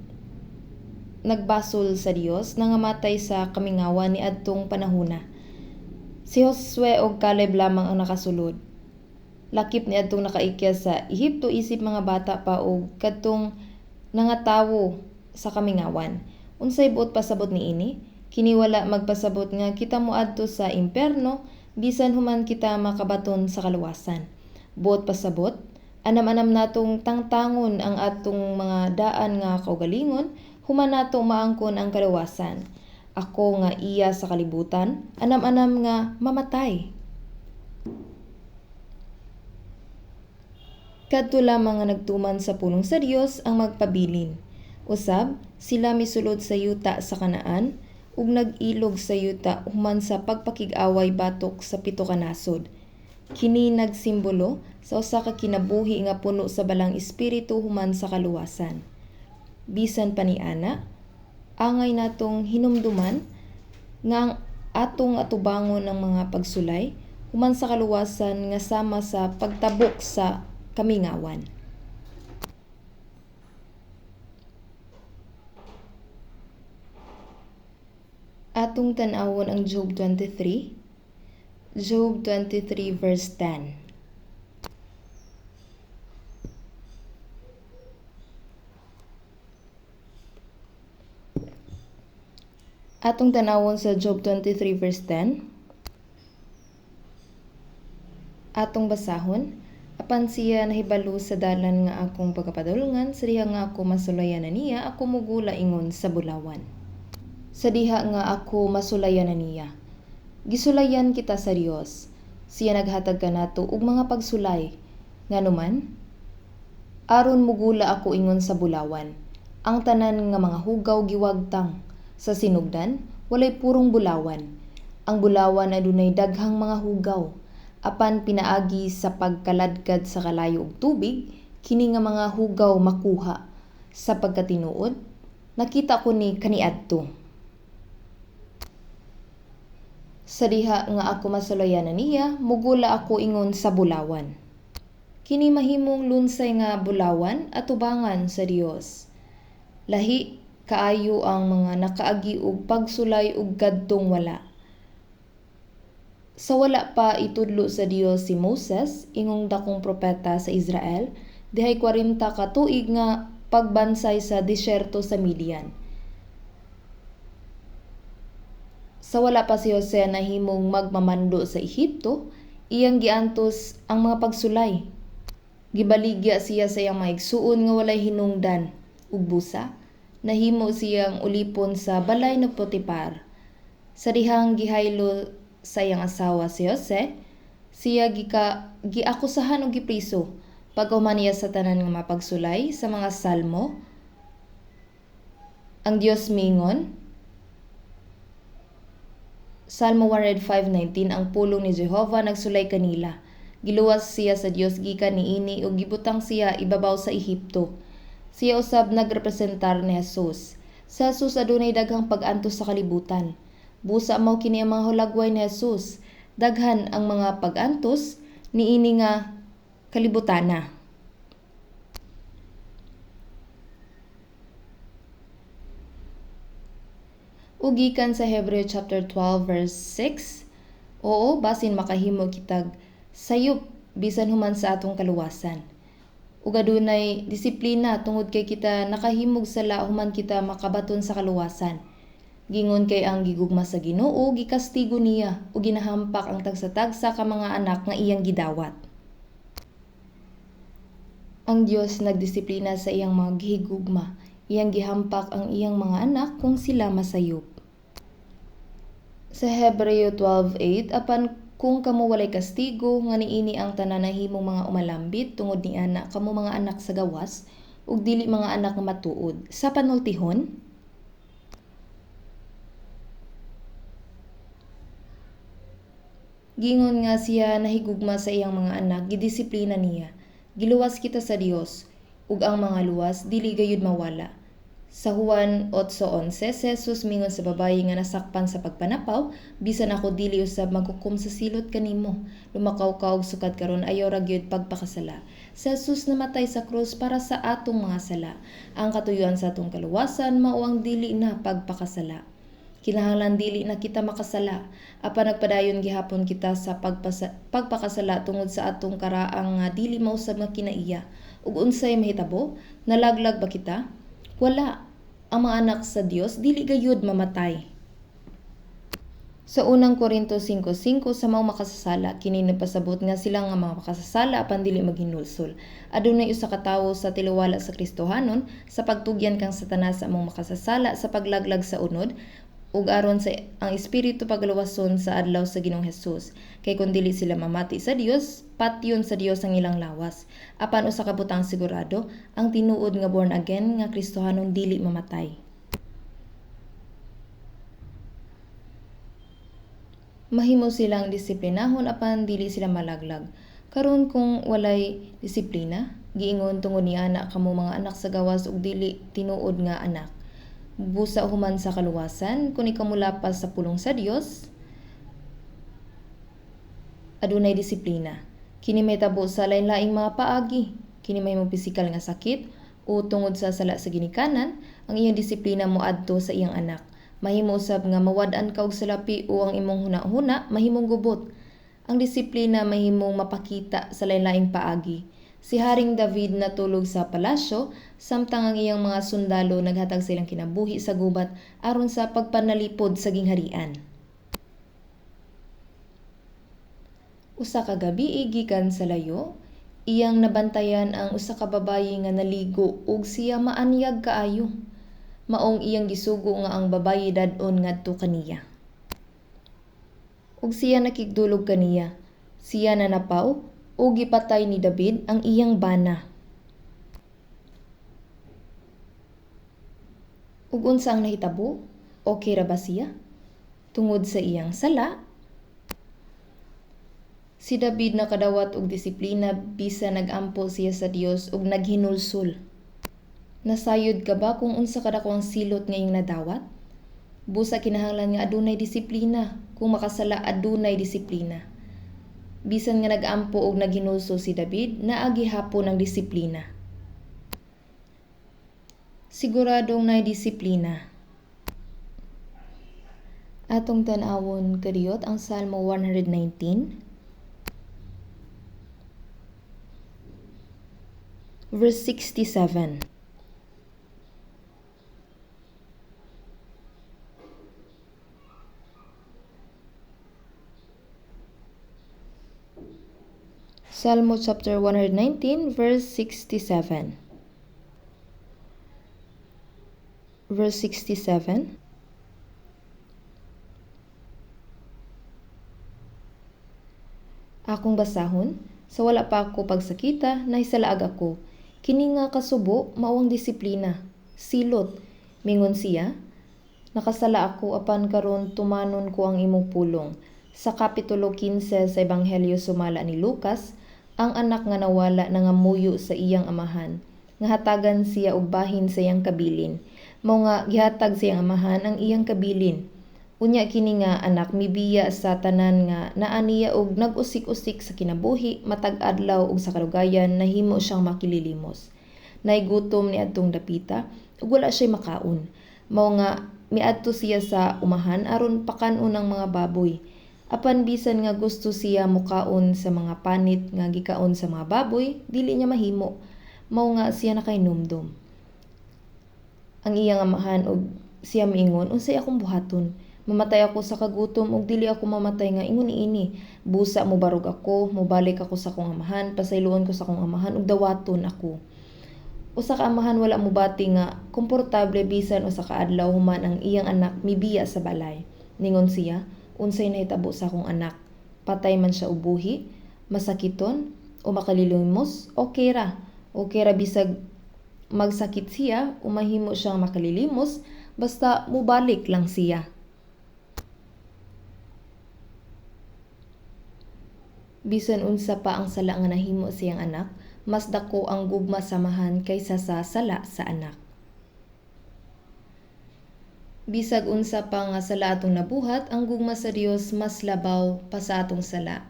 nagbasol sa Dios nangamatay sa kamingawan niadtong panahona. Si Josue og Caleb lamang ang nakasulod. Lakip niadtong nakaikya sa Ehipto isip mga bata pa og kadtong nangatawo sa kamingawan. Unsay buot pasabot niini? Kini wala magpasabot nga kita moadto sa impierno bisan human kita makabaton sa kaluwasan. Buot pasabot, anam-anam natong tangtangon ang atong mga daan nga kaugalingon, human nato maangkon ang kaluwasan. Ako nga iya sa kalibutan, anam-anam nga mamatay. Kadto lamang nga nagtuman sa pulong sa Dios ang magpabilin. Usab, sila misulod sa yuta sa Kanaan ug nag-ilog sa yuta human sa pagpakig-away batok sa 7 ka nasod. Kini nagsimbolo sa usa ka kinabuhi nga puno sa balang espiritu human sa kaluwasan. Bisan pa niana, angay natong hinumduman nga ang atong atubangon ng mga pagsulay human sa kaluwasan nga sama sa pagtabok sa kamingawan. Atong tan-awon ang Job 23, Job 23 verse 10. Atong tan-awon sa Job 23 verse 10. Atong basahon, apan siya nahibalo sa dalan nga akong pagkapadulngan, sa diha nga ako masulayan na niya, ako mugula ingon sa bulawan. Sa diha nga ako masulayan na niya. Gisulayan kita sa Dios. Siya naghatag kanato og mga pagsulay. Nganuman, aron mugula ako ingon sa bulawan. Ang tanan nga mga hugaw giwagtang. Sa sinugdan, walay purong bulawan. Ang bulawan adunay daghang mga hugaw. Apan pinaagi sa pagkaladkad sa kalayo og tubig, kini nga mga hugaw makuha. Sa pagkatinuod, nakita ko ni kaniadto. Sa diha nga ako masulayan niya, mugula ako ingon sa bulawan. Kini mahimong lunsay nga bulawan atubangan sa Dios. Lahi kaayo ang mga nakaagi og pagsulay ug kadtong wala. Sa wala pa itudlo sa Dios si Moses, ingong dakong propeta sa Israel, dihay 40 ka tuig nga pagbansay sa disyerto sa Midian. Sa wala pa si Jose nahimong magmamando sa Ehipto, iyang giantos ang mga pagsulay. Gibaligya siya sa iyang mga igsuon nga walay hinungdan ug busa. Nahimo siyang ulipon sa balay ni Potifar. Sa dihang gihaylo sa iyang asawa si Jose, siya giakusahan og gipriso. Pagkahuman niya sa tanan nga mapagsulay sa mga salmo, ang Dios miingon, Salmo 105:19, ang pulong ni Jehova nagsulay kanila. Giluwas siya sa Dios gikan niini ug gibutang siya ibabaw sa Ehipto. Siya usab nagrepresentar ni Jesus. Sa Jesus adunay daghang pag-antos sa kalibutan. Busa mao kini ang mga hulagway ni Jesus. Daghan ang mga pag-antos niini nga kalibutana. Ug gikan sa Hebreo chapter 12 verse 6, oo, basin makahimo kitag sayop bisan human sa atong kaluwasan. Ug adunay disiplina tungod kay kita nakahimog sala human kita makabaton sa kaluwasan. Gingon kay ang gigugma sa Ginoo gikastigo niya ug ginahampak ang tagsa-tagsa ka mga anak nga iyang gidawat. Ang Dios nagdisiplina sa iyang mga gihigugma, iyang gihampak ang iyang mga anak kung sila masayop. Sa Hebreo 12:8, apan kung kamo walay kastigo nga niini ang tanan nahimong mga umalambit tungod niana kamo mga anak sa gawas ug dili mga anak nga matuod. Sa panultihon, gingon nga siya nahigugma sa iyang mga anak, gidisiplina niya. Giluwas kita sa Dios ug ang mga luwas dili gayud mawala. Sa Juan 8:11, si Jesus mingon sa babayi nga nasakpan sa pagpanapaw, bisan ako dili usab maghukom sa silot kanimo. Lumakaw ka og sukad karon ayaw ra gyud pagpakasala. Si Jesus namatay sa krus para sa atong mga sala. Ang katuyuan sa atong kaluwasan mao ang dili na pagpakasala. Kinahanglan dili na kita makasala, apan nagpadayon gihapon kita sa pagpakasala tungod sa atong karaang nga dili mausab nga kinaiya. Ug unsay mahitabo? Nalaglag ba kita? Wala. Ang mga anak sa Dios dili gayud mamatay. Sa unang Korinto 5:5, sa mga makasasala kini nagpasabot nga sila nga mga makasasala apan dili maghinulsol. Adunay usa ka tawo sa tiliwala sa Kristohanon sa pagtugyan kang Satanas sa among makasasala sa paglaglag sa unod ug aron sa ang espiritu pagluwason sa adlaw sa Ginoong Hesus. Kay kun dili sila mamati sa Dios, patyon sa Dios ang ilang lawas. Apan usa ka butang sigurado, ang tinuod nga born again nga Kristohanon dili mamatay. Mahimo silang disiplinahon apan dili sila malaglag. Karon kung walay disiplina, giingon tungod niana kamo mga anak sa gawas ug dili tinuod nga anak. Busa human sa kaluwasan, kung ikaw mulapas sa pulong sa Dios, adunay disiplina. Kini mahitabo sa lain-laing mga paagi. Kini mahimong pisikal nga sakit o tungod sa sala sa ginikanan, ang iyang disiplina moadto sa iyang anak. Mahimo usab nga mawad-an ka og salapi o ang imong huna-huna mahimong gubot. Ang disiplina mahimong mapakita sa lain-laing paagi. Si Haring David natulog sa palasyo, samtang ang iyang mga sundalo naghatag sa ilang kinabuhi sa gubat aron sa pagpanalipod sa gingharian. Usa ka gabii gikan sa layo, iyang nabantayan ang usa ka babayi nga naligo ug siya maanyag kaayo. Maong iyang gisugo nga ang babayi dad-on ngadto kaniya. Ug siya nakigdulog kaniya. Siya nanapaw ug gipatay ni David ang iyang bana. Ug unsa ang nahitabo? Okay ra ba siya? Tungod sa iyang sala, si David nakadawat og disiplina bisa nag-ampo siya sa Dios ug naghinulsol. Nasayod ka ba kung unsa kadako ang silot nga iyang nadawat? Busa kinahanglan nga adunay disiplina. Kung makasala, adunay disiplina. Bisan nga nag-ampo og naghinulsol si David, naa gihapon ang disiplina. Siguradong naay disiplina. Atong tan-awon kadiyot ang Salmo 119 verse 67. Salmo chapter 119 verse 67. Verse 67. Akong basahon, sa wala pa ako pagsakita, nahisalaag ako. Kini nga kasubo, mao ang disiplina. Silot, mingon siya, nakasala ako apan karon tumanon ko ang imong pulong. Sa Kapitulo 15 sa Ebanghelyo sumala ni Lucas, ang anak nga nawala nangamuyo sa iyang amahan, nga hatagan siya og bahin sa iyang kabilin. Mao nga gihatag sa iyang amahan ang iyang kabilin. Unya kini nga anak mibiya sa tanan nga naa niya og nag-usik-usik sa kinabuhi matag adlaw ug sa kalugayan nahimo siyang makililimos. Naigutom ni adtong dapita ug wala siya makaon. Mao nga miadto siya sa umahan aron pakan-on ang mga baboy. Apan bisan nga gusto siya mukaon sa mga panit nga gikaon sa mga baboy, dili niya mahimo. Mao nga siya nakahinumdom. Ang iyang amahan og siya miingon, unsay akong buhaton? Mamatay ako sa kagutom ug dili ako mamatay nga ingon niini. Busa mobarog ako, mobalik ako sa akong amahan, pasayloon ko sa akong amahan ug dawaton ako. Usa ka amahan wala mobati nga komportable bisan usa ka adlaw human ang iyang anak mibiya sa balay. Ningon siya, unsay nahitabo sa akong anak? Patay man siya og buhi, masakiton o makalilimos, okay ra. Okay ra bisag magsakit siya o mahimo siyang makalilimos, basta mobalik lang siya. Bisan unsa pa ang sala nga nahimo sa iyang anak, mas dako ang gugma sa amahan kaysa sa sala sa anak. Bisag unsa pa nga sala atong nabuhat, ang gugma sa Dios mas labaw pa sa atong sala.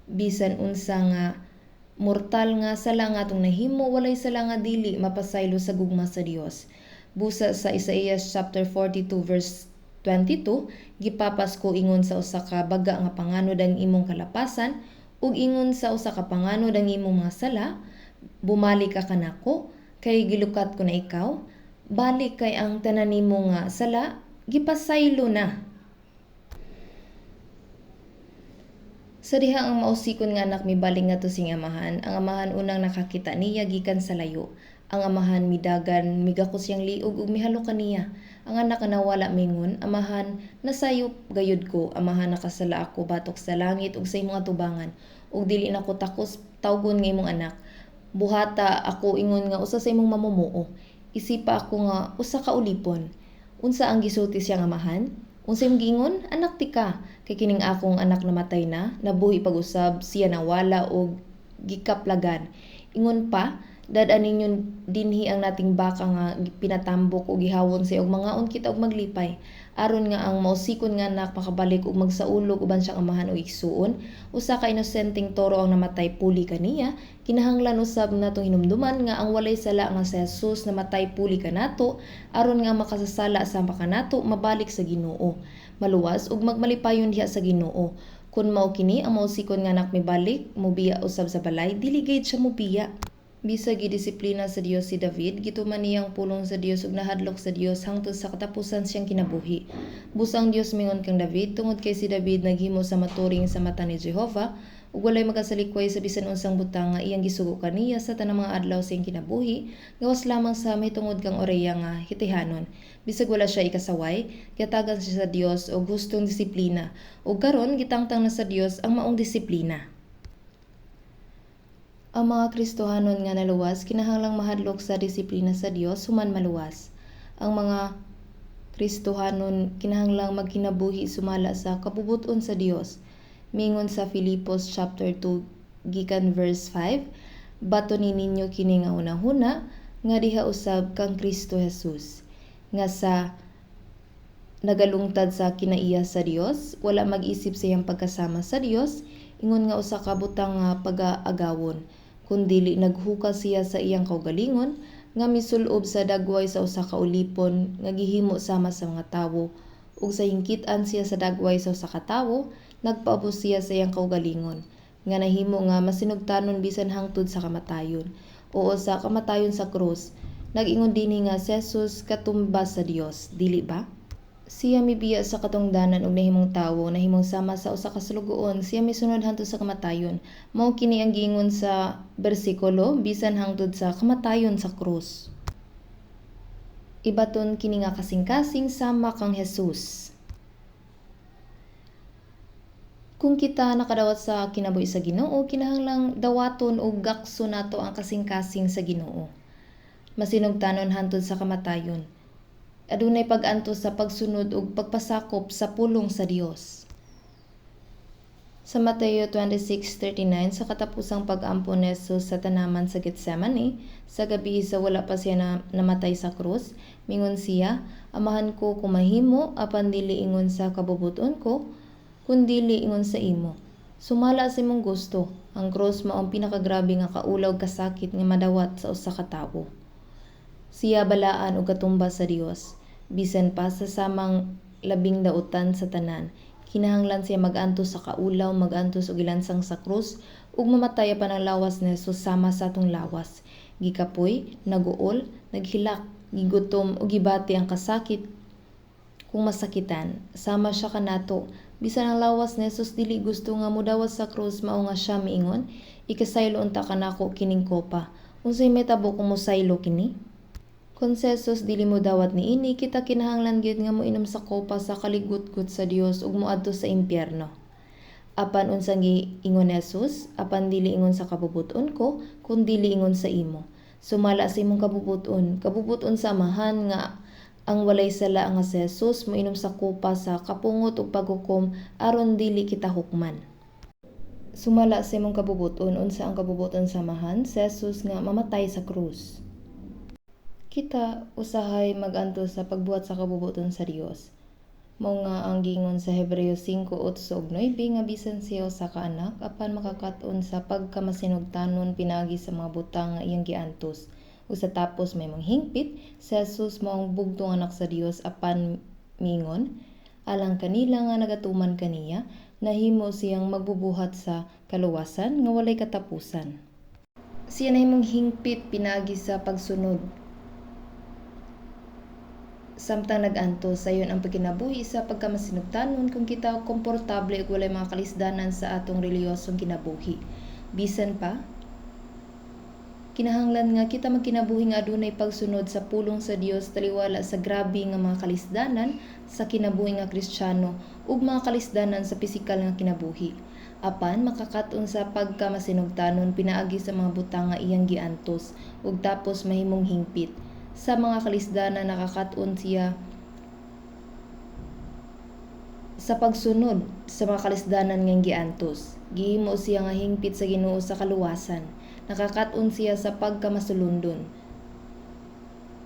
Bisan unsa nga mortal nga sala nga atong nahimo, walay sala nga dili mapasaylo sa gugma sa Dios. Busa sa Isaiah chapter 42 verse 22, gipapas ko ingon sa usa ka baga nga panganod ang imong kalapasan, ug ingon sa usa ka panganod ang imong mga sala, bumalik ka kanako, kay gilukat ko na ikaw, balik kay ang tanan nimo nga sala, gipasaylo na. Sa diha ang mausikon nga anak mibalik ngadto sa iyang amahan, ang amahan unang nakakita niya gikan sa layo. Ang amahan midagan, migakos siyang liog ug mihalok kaniya. Ang anak nga nawala mingon, amahan, nasayop gayud ko, amahan nakasala ako batok sa langit ug sa imong atubangan, ug dili nako takos tawgon nga imong anak. Buhata ako ingon nga usa sa imong mamumuo. Isipa ako nga usa ka ulipon. Unsa ang gisulti siyang amahan? Unsa imong giingon? Anak ti ka. Kay kining akong anak namatay na, nabuhi pag-usab, siya nawala og gikaplagan. Ingon pa, dad-an ninyo dinhi ang nating baka nga pinatambok og gihawon siya og mangaon kita og maglipay. Aron nga ang mausikon nga anak makabalik og magsaulog uban siyang amahan og igsuon, usa ka inosenteng toro ang namatay puli kaniya, kinahanglan usab natong hinumduman nga ang walay sala nga si Jesus namatay puli kanato, aron nga makasasala sa kanato mabalik sa Ginoo, maluwas ug magmalipayon diha sa Ginoo. Kun mao kini ang mausikon nga anak mibalik, mobiya usab sa balay, dili gayud siya mobiya. Bisag gidisiplina sa Dios si David, gituman niya ang pulong sa Dios ug nahadlok sa Dios hangtod sa katapusan siyang kinabuhi. Busa ang Dios mingon kang David tungod kay si David naghimo sa maturing sa mata ni Jehova ug walay makasalikway sa bisan unsang butang nga iyang gisugo kaniya sa tanang mga adlaw sa iyang kinabuhi, gawas lamang sa mahitungod kang Orea nga Hitihanon. Bisag wala siya ikasaway, gihatagan siya sa Dios og hustong disiplina, ug karon gitangtang na sa Dios ang maong disiplina. Ang mga Kristohanon nga naluwas kinahanglang mahadlok sa disiplina sa Dios human maluwas. Ang mga Kristohanon kinahanglang magkinabuhi sumala sa kabubut-on sa Dios. Mingon sa Filipos chapter 2 gikan verse 5, bato ni ninyo kini nga hunahuna nga diha usab kang Kristo Jesus, nga sa Nagalungtad sa kinaiya sa Dios, wala mag-isip sa iyang pagkasama sa Dios, ingon nga usa ka butang nga pagaagawon, kundili naghukas siya sa iyang kaugalingon, nga misulob sa dagway sa usa ka ulipon nga gihimo sama sa mga tawo, ug sa hingkitan siya sa dagway sa usa ka tawo, nagpaubos siya sa iyang kaugalingon, nga nahimo nga masinugtanon bisan hangtod sa kamatayon, oo sa kamatayon sa krus. Nag-ingon dinhi nga si Jesus katumbas sa Dios, dili ba? Siya mibiya sa katungdanan ug nahimong tawo, nahimong sama sa usa ka sulugoon, siya misunod hangtod sa kamatayon. Mao kini ang giingon sa bersikulo, bisan hangtod sa kamatayon sa krus. Ibaton kini nga kasing-kasing sama kang Jesus. Kung kita nakadawat sa kinabuhi sa Ginoo, kinahanglang dawaton og gakso nato ang kasing-kasing sa Ginoo. Masinugtanon hangtod sa kamatayon. Adunay pag-antos sa pagsunod ug pagpasakop sa pulong sa Dios. Sa Mateo 26:39, sa katapusang pag-ampo ni Jesus sa tanaman sa Getsemane, sa gabi sa wala pa siya namatay sa krus, mingon siya, "Amahan ko kung mahimo, apan dili ingon sa kabubuton ko, kundili ingon sa imo. Sumala sa imong gusto." Ang krus mao ang pinakagrabe nga kaulaw kasakit nga madawat sa usa ka tawo. Siya balaan og katumbas sa Dios, bisan pa sa samang labing dautan sa tanan. Kinahanglan siya mag-antos sa kaulaw, mag-antos og ilansang sa krus, ug mamatay apan ang lawas ni Jesus sama sa atong lawas. Gikapoy, naguol, naghilak, gigutom ug gibati ang kasakit kung masakitan. Sama siya kanato. Bisan ang lawas ni Jesus dili gusto nga modawas sa krus, mao nga siya miingon, "Ikasaylo unta kanako kining kopa." Unsay mahitabo kung mosaylo kini? Kung si Jesus dili mo dawat niini, kita kinahanglan gyud nga moinom sa kopa sa kaligutgot sa Dios ug moadto sa impyerno. Apan unsang giingon ni Jesus? "Apan dili ingon sa kabubuton ko, kun dili ingon sa imo." Sumala sa imong kabubuton, kabubuton sa Amahan nga ang walay sala nga si Jesus moinom sa kopa sa kapungot ug paghukom aron dili kita hukman. Sumala sa imong kabubuton, unsa ang kabubuton sa Amahan? Si Jesus nga mamatay sa krus. Kita usahay mag-antos sa pagbuhat sa kabubuton sa Dios. Mao nga ang giingon sa Hebreo 5:8-9 nga bisan siya usa ka anak, apan makakat-on sa pagkamasinugtanon pinaagi sa mga butang nga iyang giantos. Ug sa tapos mahimong hingpit, si Jesus maong bugtong anak sa Dios, apan miingon, alang kanila nga nagatuman kaniya, nahimo siyang magbubuhat sa kaluwasan nga walay katapusan. Siya nahimong hingpit pinaagi sa pagsunod. Samtang nag-antos, sayon ang pagkinabuhi sa pagkamasinugtanon kung kita komportable ug walay mga kalisdanan sa atong relihiyosong kinabuhi. Bisan pa, kinahanglan nga kita magkinabuhi nga adunay pagsunod sa pulong sa Dios taliwala sa grabe nga mga kalisdanan sa kinabuhi nga Kristiyano ug mga kalisdanan sa pisikal nga kinabuhi. Apan makakat-on sa pagkamasinugtanon pinaagi sa mga butang nga iyang giantos ug tapos mahimong hingpit. Sa mga kalisdanan nakakat-on siya sa pagsunod sa mga kalisdanan nga giantos. Gihimo siya nga hingpit sa Ginoo sa kaluwasan. Nakakat-on siya sa pagkamasulundon.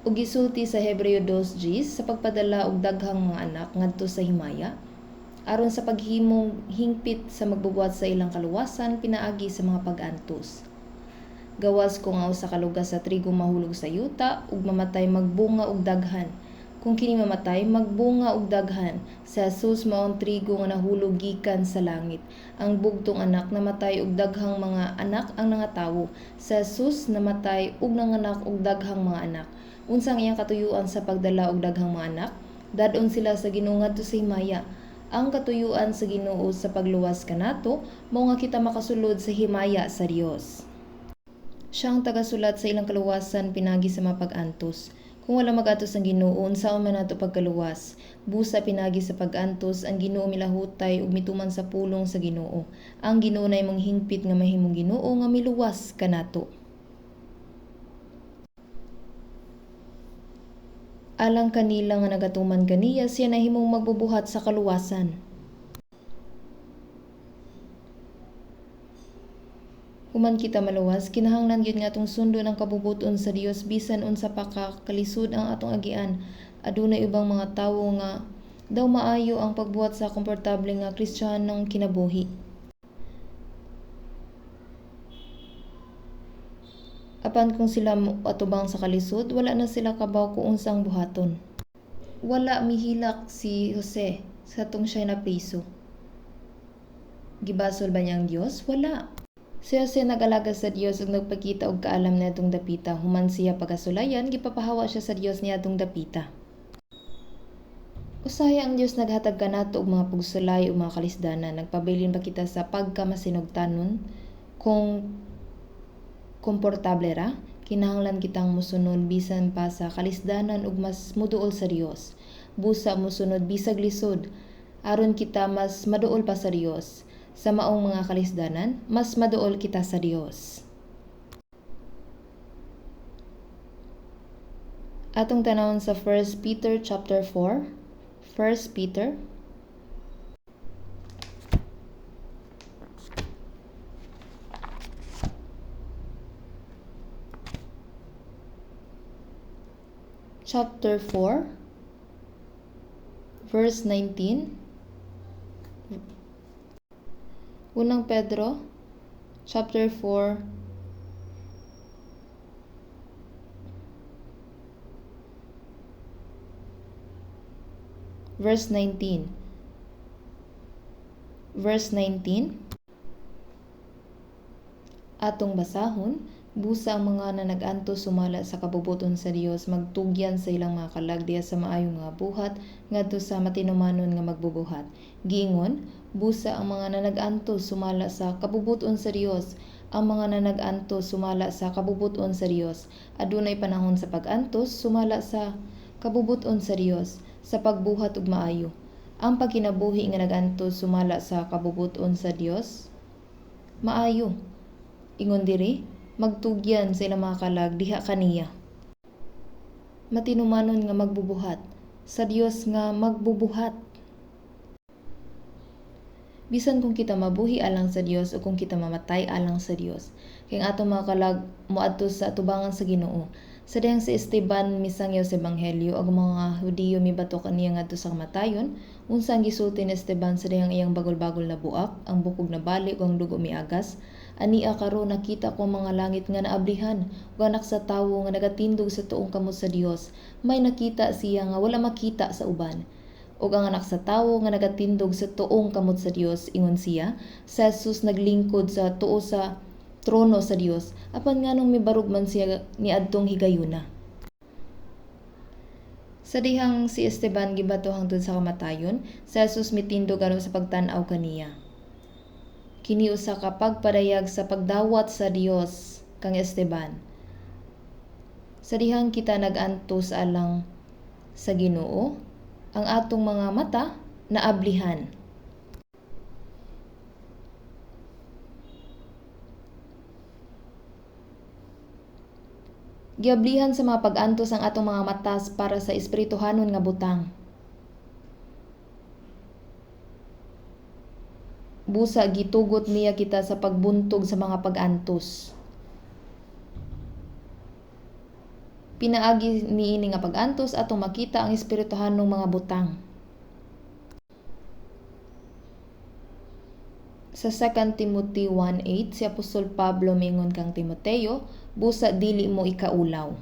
Ug gisulti sa Hebreo 2:10 sa pagpadala og daghang mga anak ngadto sa himaya, aron sa paghimong hingpit sa magbubuhat sa ilang kaluwasan pinaagi sa mga pag-antos. Gawas kung ang usa ka lugas sa trigo mahulog sa yuta ug mamatay, magbunga og daghan. Kung kini mamatay, magbunga og daghan. Si Jesus mao ang trigo nga nahulog gikan sa langit. Ang bugtong anak namatay og daghang mga anak ang nangatawo. Si Jesus namatay ug nanganak og daghang mga anak. Unsa ang iyang katuyuan sa pagdala og daghang mga anak? Dad-on sila sa Ginoo ngadto sa himaya. Ang katuyuan sa Ginoo sa pagluwas kanato mao nga kita makasulod sa himaya sa Dios. Siya ang tagasulat sa ilang kaluwasan pinagi sa mga pag-antos. Kung wala mag-antos ang Ginoo, unsaon man nato pagkaluwas? Busa pinagi sa pag-antos ang Ginoo milahutay ug mituman sa pulong sa Ginoo. Ang Ginoo nahimong hingpit nga mahimong Ginoo nga miluwas kanato. Alang kanila nga nagatuman kaniya, siya nahimong magbubuhat sa kaluwasan. Human kita maluwas, kinahanglan gyud nga atong sundon ang kabubuton sa Dios bisan unsa pa ka kalisod ang atong agian. Adunay ubang mga tawo nga Daw maayo ang pagbuhat sa komportable nga Kristiyanong kinabuhi. Apan kung sila moatubang sa kalisod, wala na sila kabaw kung unsa ang buhaton. Wala mihilak si Jose sa katong siya napriso. Gibasol ba niya ang Dios? Wala. Si Jose nag-alagad sa Dios ug nagpakita og kaalam niadtong dapita. Human siya pagkasulayan, gipapahawa siya sa Dios niadtong dapita. Usahay ang Dios naghatag kanato og mga pugsulay ug mga kalisdanan. Nagpabilin ba kita sa pagkamasinugtanon kung komportable ra? Kinahanglan kitang mosunod bisan pa sa kalisdanan ug mas moduol sa Dios. Busa mosunod bisag lisod aron kita mas maduol pa sa Dios. Sa maong mga kalisdanan, mas maduol kita sa Dios. Atong tanawon sa 1 Peter chapter 4. 1 Peter chapter 4 verse 19. Unang Pedro chapter 4 verse 19. Verse 19. Atong basahon, busa ang mga nanagantos sumala sa kabubuton sa Dios, magtugyan sa ilang mga kalag diha sa maayong nga buhat ngadto sa matinumanon nga magbubuhat. Giingon, busa ang mga nanagantos sumala sa kabubuton sa Dios, ang mga nanagantos sumala sa kabubuton sa Dios. Adunay panahon sa pag-antos sumala sa kabubuton sa Dios, sa pagbuhat og maayo. Ang pagkinabuhi nga nagantos sumala sa kabubuton sa Dios, maayo. Ingon diri, magtugyan sa ilang mga kalag diha kaniya. Matinumanon nga magbubuhat, sa Dios nga magbubuhat. Bisan kung kita mabuhi alang sa Dios o kung kita mamatay alang sa Dios, kay ang atong mga kalag moadto sa atubangan sa Ginoo. Sa dihang si Esteban misangyaw sa ebanghelyo, ang mga Hudiyo mibato kaniya ngadto sa kamatayon, unsa ang gisulti ni Esteban sa dihang iyang bagol-bagol na buak, ang bukog na bali ug ang dugo miagas? Ania karon nakita ko ang mga langit nga naablihan, ug anak sa tawo nga nagatindog sa tuong kamot sa Dios. May nakita siya nga wala makita sa uban. Ug ang anak sa tawo nga nagatindog sa tuong kamot sa Dios, ingon siya, sa Jesus naglingkod sa tuo sa trono sa Dios, apan nganong mibarog man siya niadtong higayuna. Sa dihang si Esteban gibato hangtod sa kamatayon, si Jesus mitindog aron sa pagtan-aw kaniya. Kini usa ka pagpadayag sa pagdawat sa Dios kang Esteban. Sa dihang kita nag-antos alang sa Ginoo, ang atong mga mata naablihan. Giablihan sa mga pag-antos ang atong mga matas para sa espirituhanon nga butang. Busa gitugot niya kita sa pagbuntog sa mga pag-antos. Pinaagi niini nga pag-antos atong makita ang espirituhanong mga butang. Sa 2 Timothy 1:8, si Apostol Pablo miingon kang Timoteo, busa dili mo ikaulaw.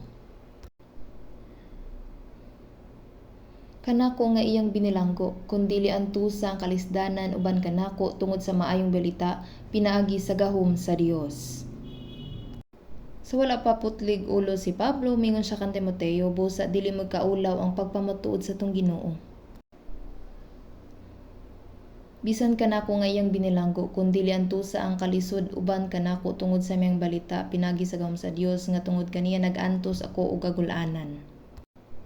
Kanako nga iyang binilanggo, kun dili antusa ang kalisdanan uban kanako tungod sa maayong balita pinaagi sa gahom sa Dios. Sa wala pa putlig ulo si Pablo, mingon siya kang Timoteo, busa dili mo ikaulaw ang pagpamatuod sa tong Ginoo. Bisan kanako nga iyang binilanggo, kun dili antusa ang kalisod uban kanako tungod sa miyang balita pinagi sa gahom sa Dios nga tungod kaniya nag-antos ako og kagul-anan.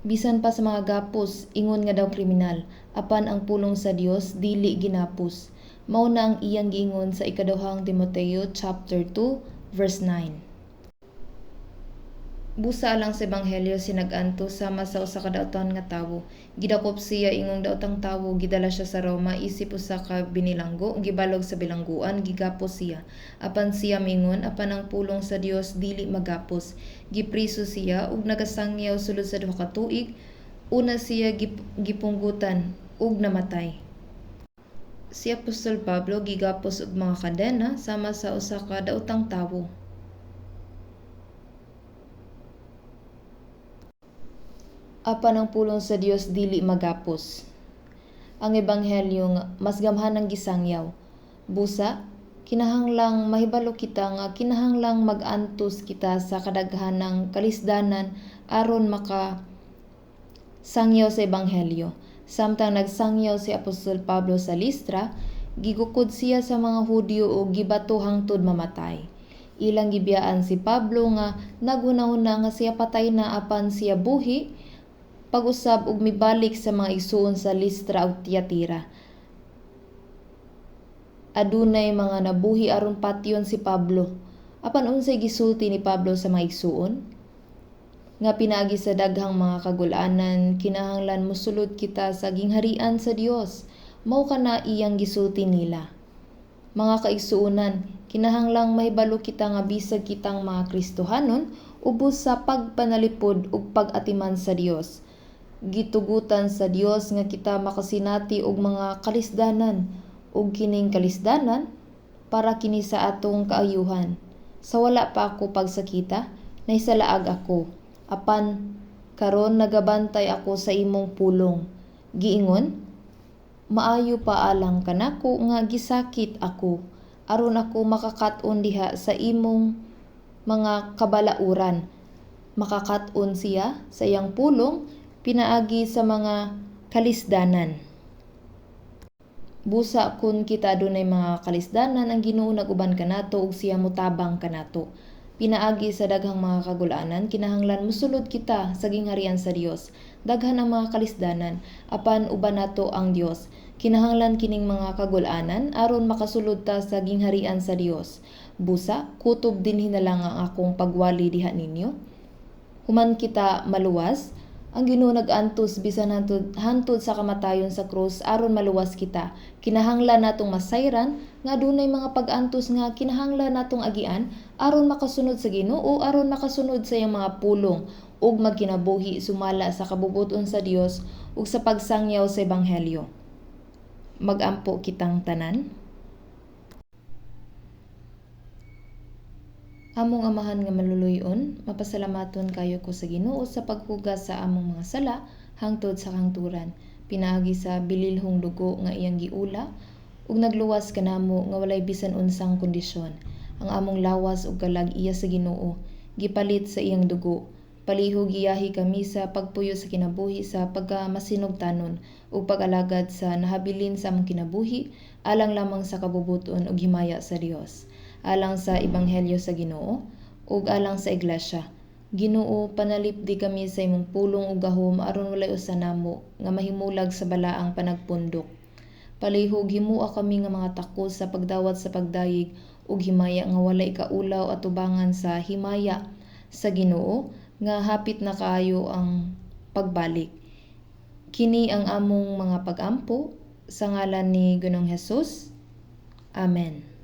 Bisan pa sa mga gapos, ingon nga daw kriminal, apan ang pulong sa Dios dili ginapos. Mao na ang iyang giingon sa ikaduhang Timoteo chapter 2 verse 9. Busa alang sa ebanghelyo sinag-antos sama sa usa ka daotan nga tawo. Gidakop siya ingong daotang tawo, gidala siya sa Roma isip usa ka binilanggo, gibalog sa bilangguan, gigapos siya. Apan siya mingon, apan ang pulong sa Dios dili magapos. Gipriso siya ug nagasangyaw sulod sa 2 ka tuig. Una siya gipunggutan ug namatay. Si Apostol Pablo gigapos og mga kadena sama sa usa ka daotang tawo. Apan ang pulong sa Dios dili magapos. Ang ebanghelyo nga mas gamhanang gisangyaw. Busa, kinahanglang mahibalo kita nga kinahanglang mag-antos kita sa kadaghanang kalisdanan aron maka sangyaw sa ebanghelyo. Samtang nagsangyaw si Apostol Pablo sa Listra, gigukod siya sa mga Hudyo ug gibato hangtod mamatay. Ilang gibiyaan si Pablo nga naghunahuna nga siya patay na, apan siya buhi pag-usab ug mibalik sa mga igsuon sa Listra ug Tiatira. Adunay mga nabuhi aron patyon si Pablo. Apan unsay gisulti ni Pablo sa mga igsuon? Nga pinaagi sa daghang mga kagul-anan, kinahanglan mosulod kita sa gingharian sa Dios. Mao kana iyang gisulti nila. Mga kaigsuonan, kinahanglang mahibalo kita nga bisag kitang mga Kristohanon ubos sa pagpanalipod ug pag-atiman sa Dios. Gitugutan sa Dios nga kita makasinati og mga kalisdanan, ug kining kalisdanan para kini sa atong kaayuhan. Sa wala pa ako pagsakita, nahisalaag ako. Apan karon nagabantay ako sa imong pulong. Giingon, maayo pa alang kanako nga gisakit ako, aron ako makakat-on diha sa imong mga kabalauran. Makakat-on siya sa iyang pulong pinaagi sa mga kalisdanan. Busa kun kita adunay mga kalisdanan, ang Ginoo nag-uban kanato ug siya motabang kanato. Pinaagi sa daghang mga kagul-anan, kinahanglan mosulod kita sa gingharian sa Dios. Daghan ang mga kalisdanan, apan uban nato ang Dios. Kinahanglan kining mga kagul-anan aron makasulod ta sa gingharian sa Dios. Busa, kutob dinhi na lang ang akong pagwali diha ninyo. Human kita maluwas, ang Ginoo nag-antos bisan hantod sa kamatayon sa krus aron maluwas kita. Kinahanglan natong masayran nga adunay mga pag-antos nga kinahanglan natong agian aron makasunod sa Ginoo, aron makasunod sa iyang mga pulong ug magkinabuhi sumala sa kabubut-on sa Dios ug sa pagsangyaw sa ebanghelyo. Mag-ampo kitang tanan. Among Amahan nga maluluy-on, mapasalamaton kayo ko sa Ginoo sa paghugas sa among mga sala hangtod sa kangturan. Pinaagi sa bililhong dugo nga iyang giula ug nagluwas kanamo nga walay bisan unsang kondisyon. Ang among lawas ug kalag iya sa Ginoo, gipalit sa iyang dugo. Palihog iyahi kami sa pagpuyo sa kinabuhi sa pagkamasinugtanon ug pag-alagad sa nahabilin sa among kinabuhi alang lamang sa kabubuton ug himaya sa Dios. Alang sa ebanghelyo sa Ginoo ug alang sa iglesia. Ginoo, panalipdi kami sa imong pulong ug gahom aron walay usa namo nga mahimulag sa balaang panagpundok. Palihog himua kami nga mga takos sa pagdawat sa pagdayeg ug himaya nga walay kaulaw atubangan sa himaya sa Ginoo nga hapit na kaayo ang pagbalik. Kini ang among mga pag-ampo sa ngalan ni Ginoong Hesus. Amen.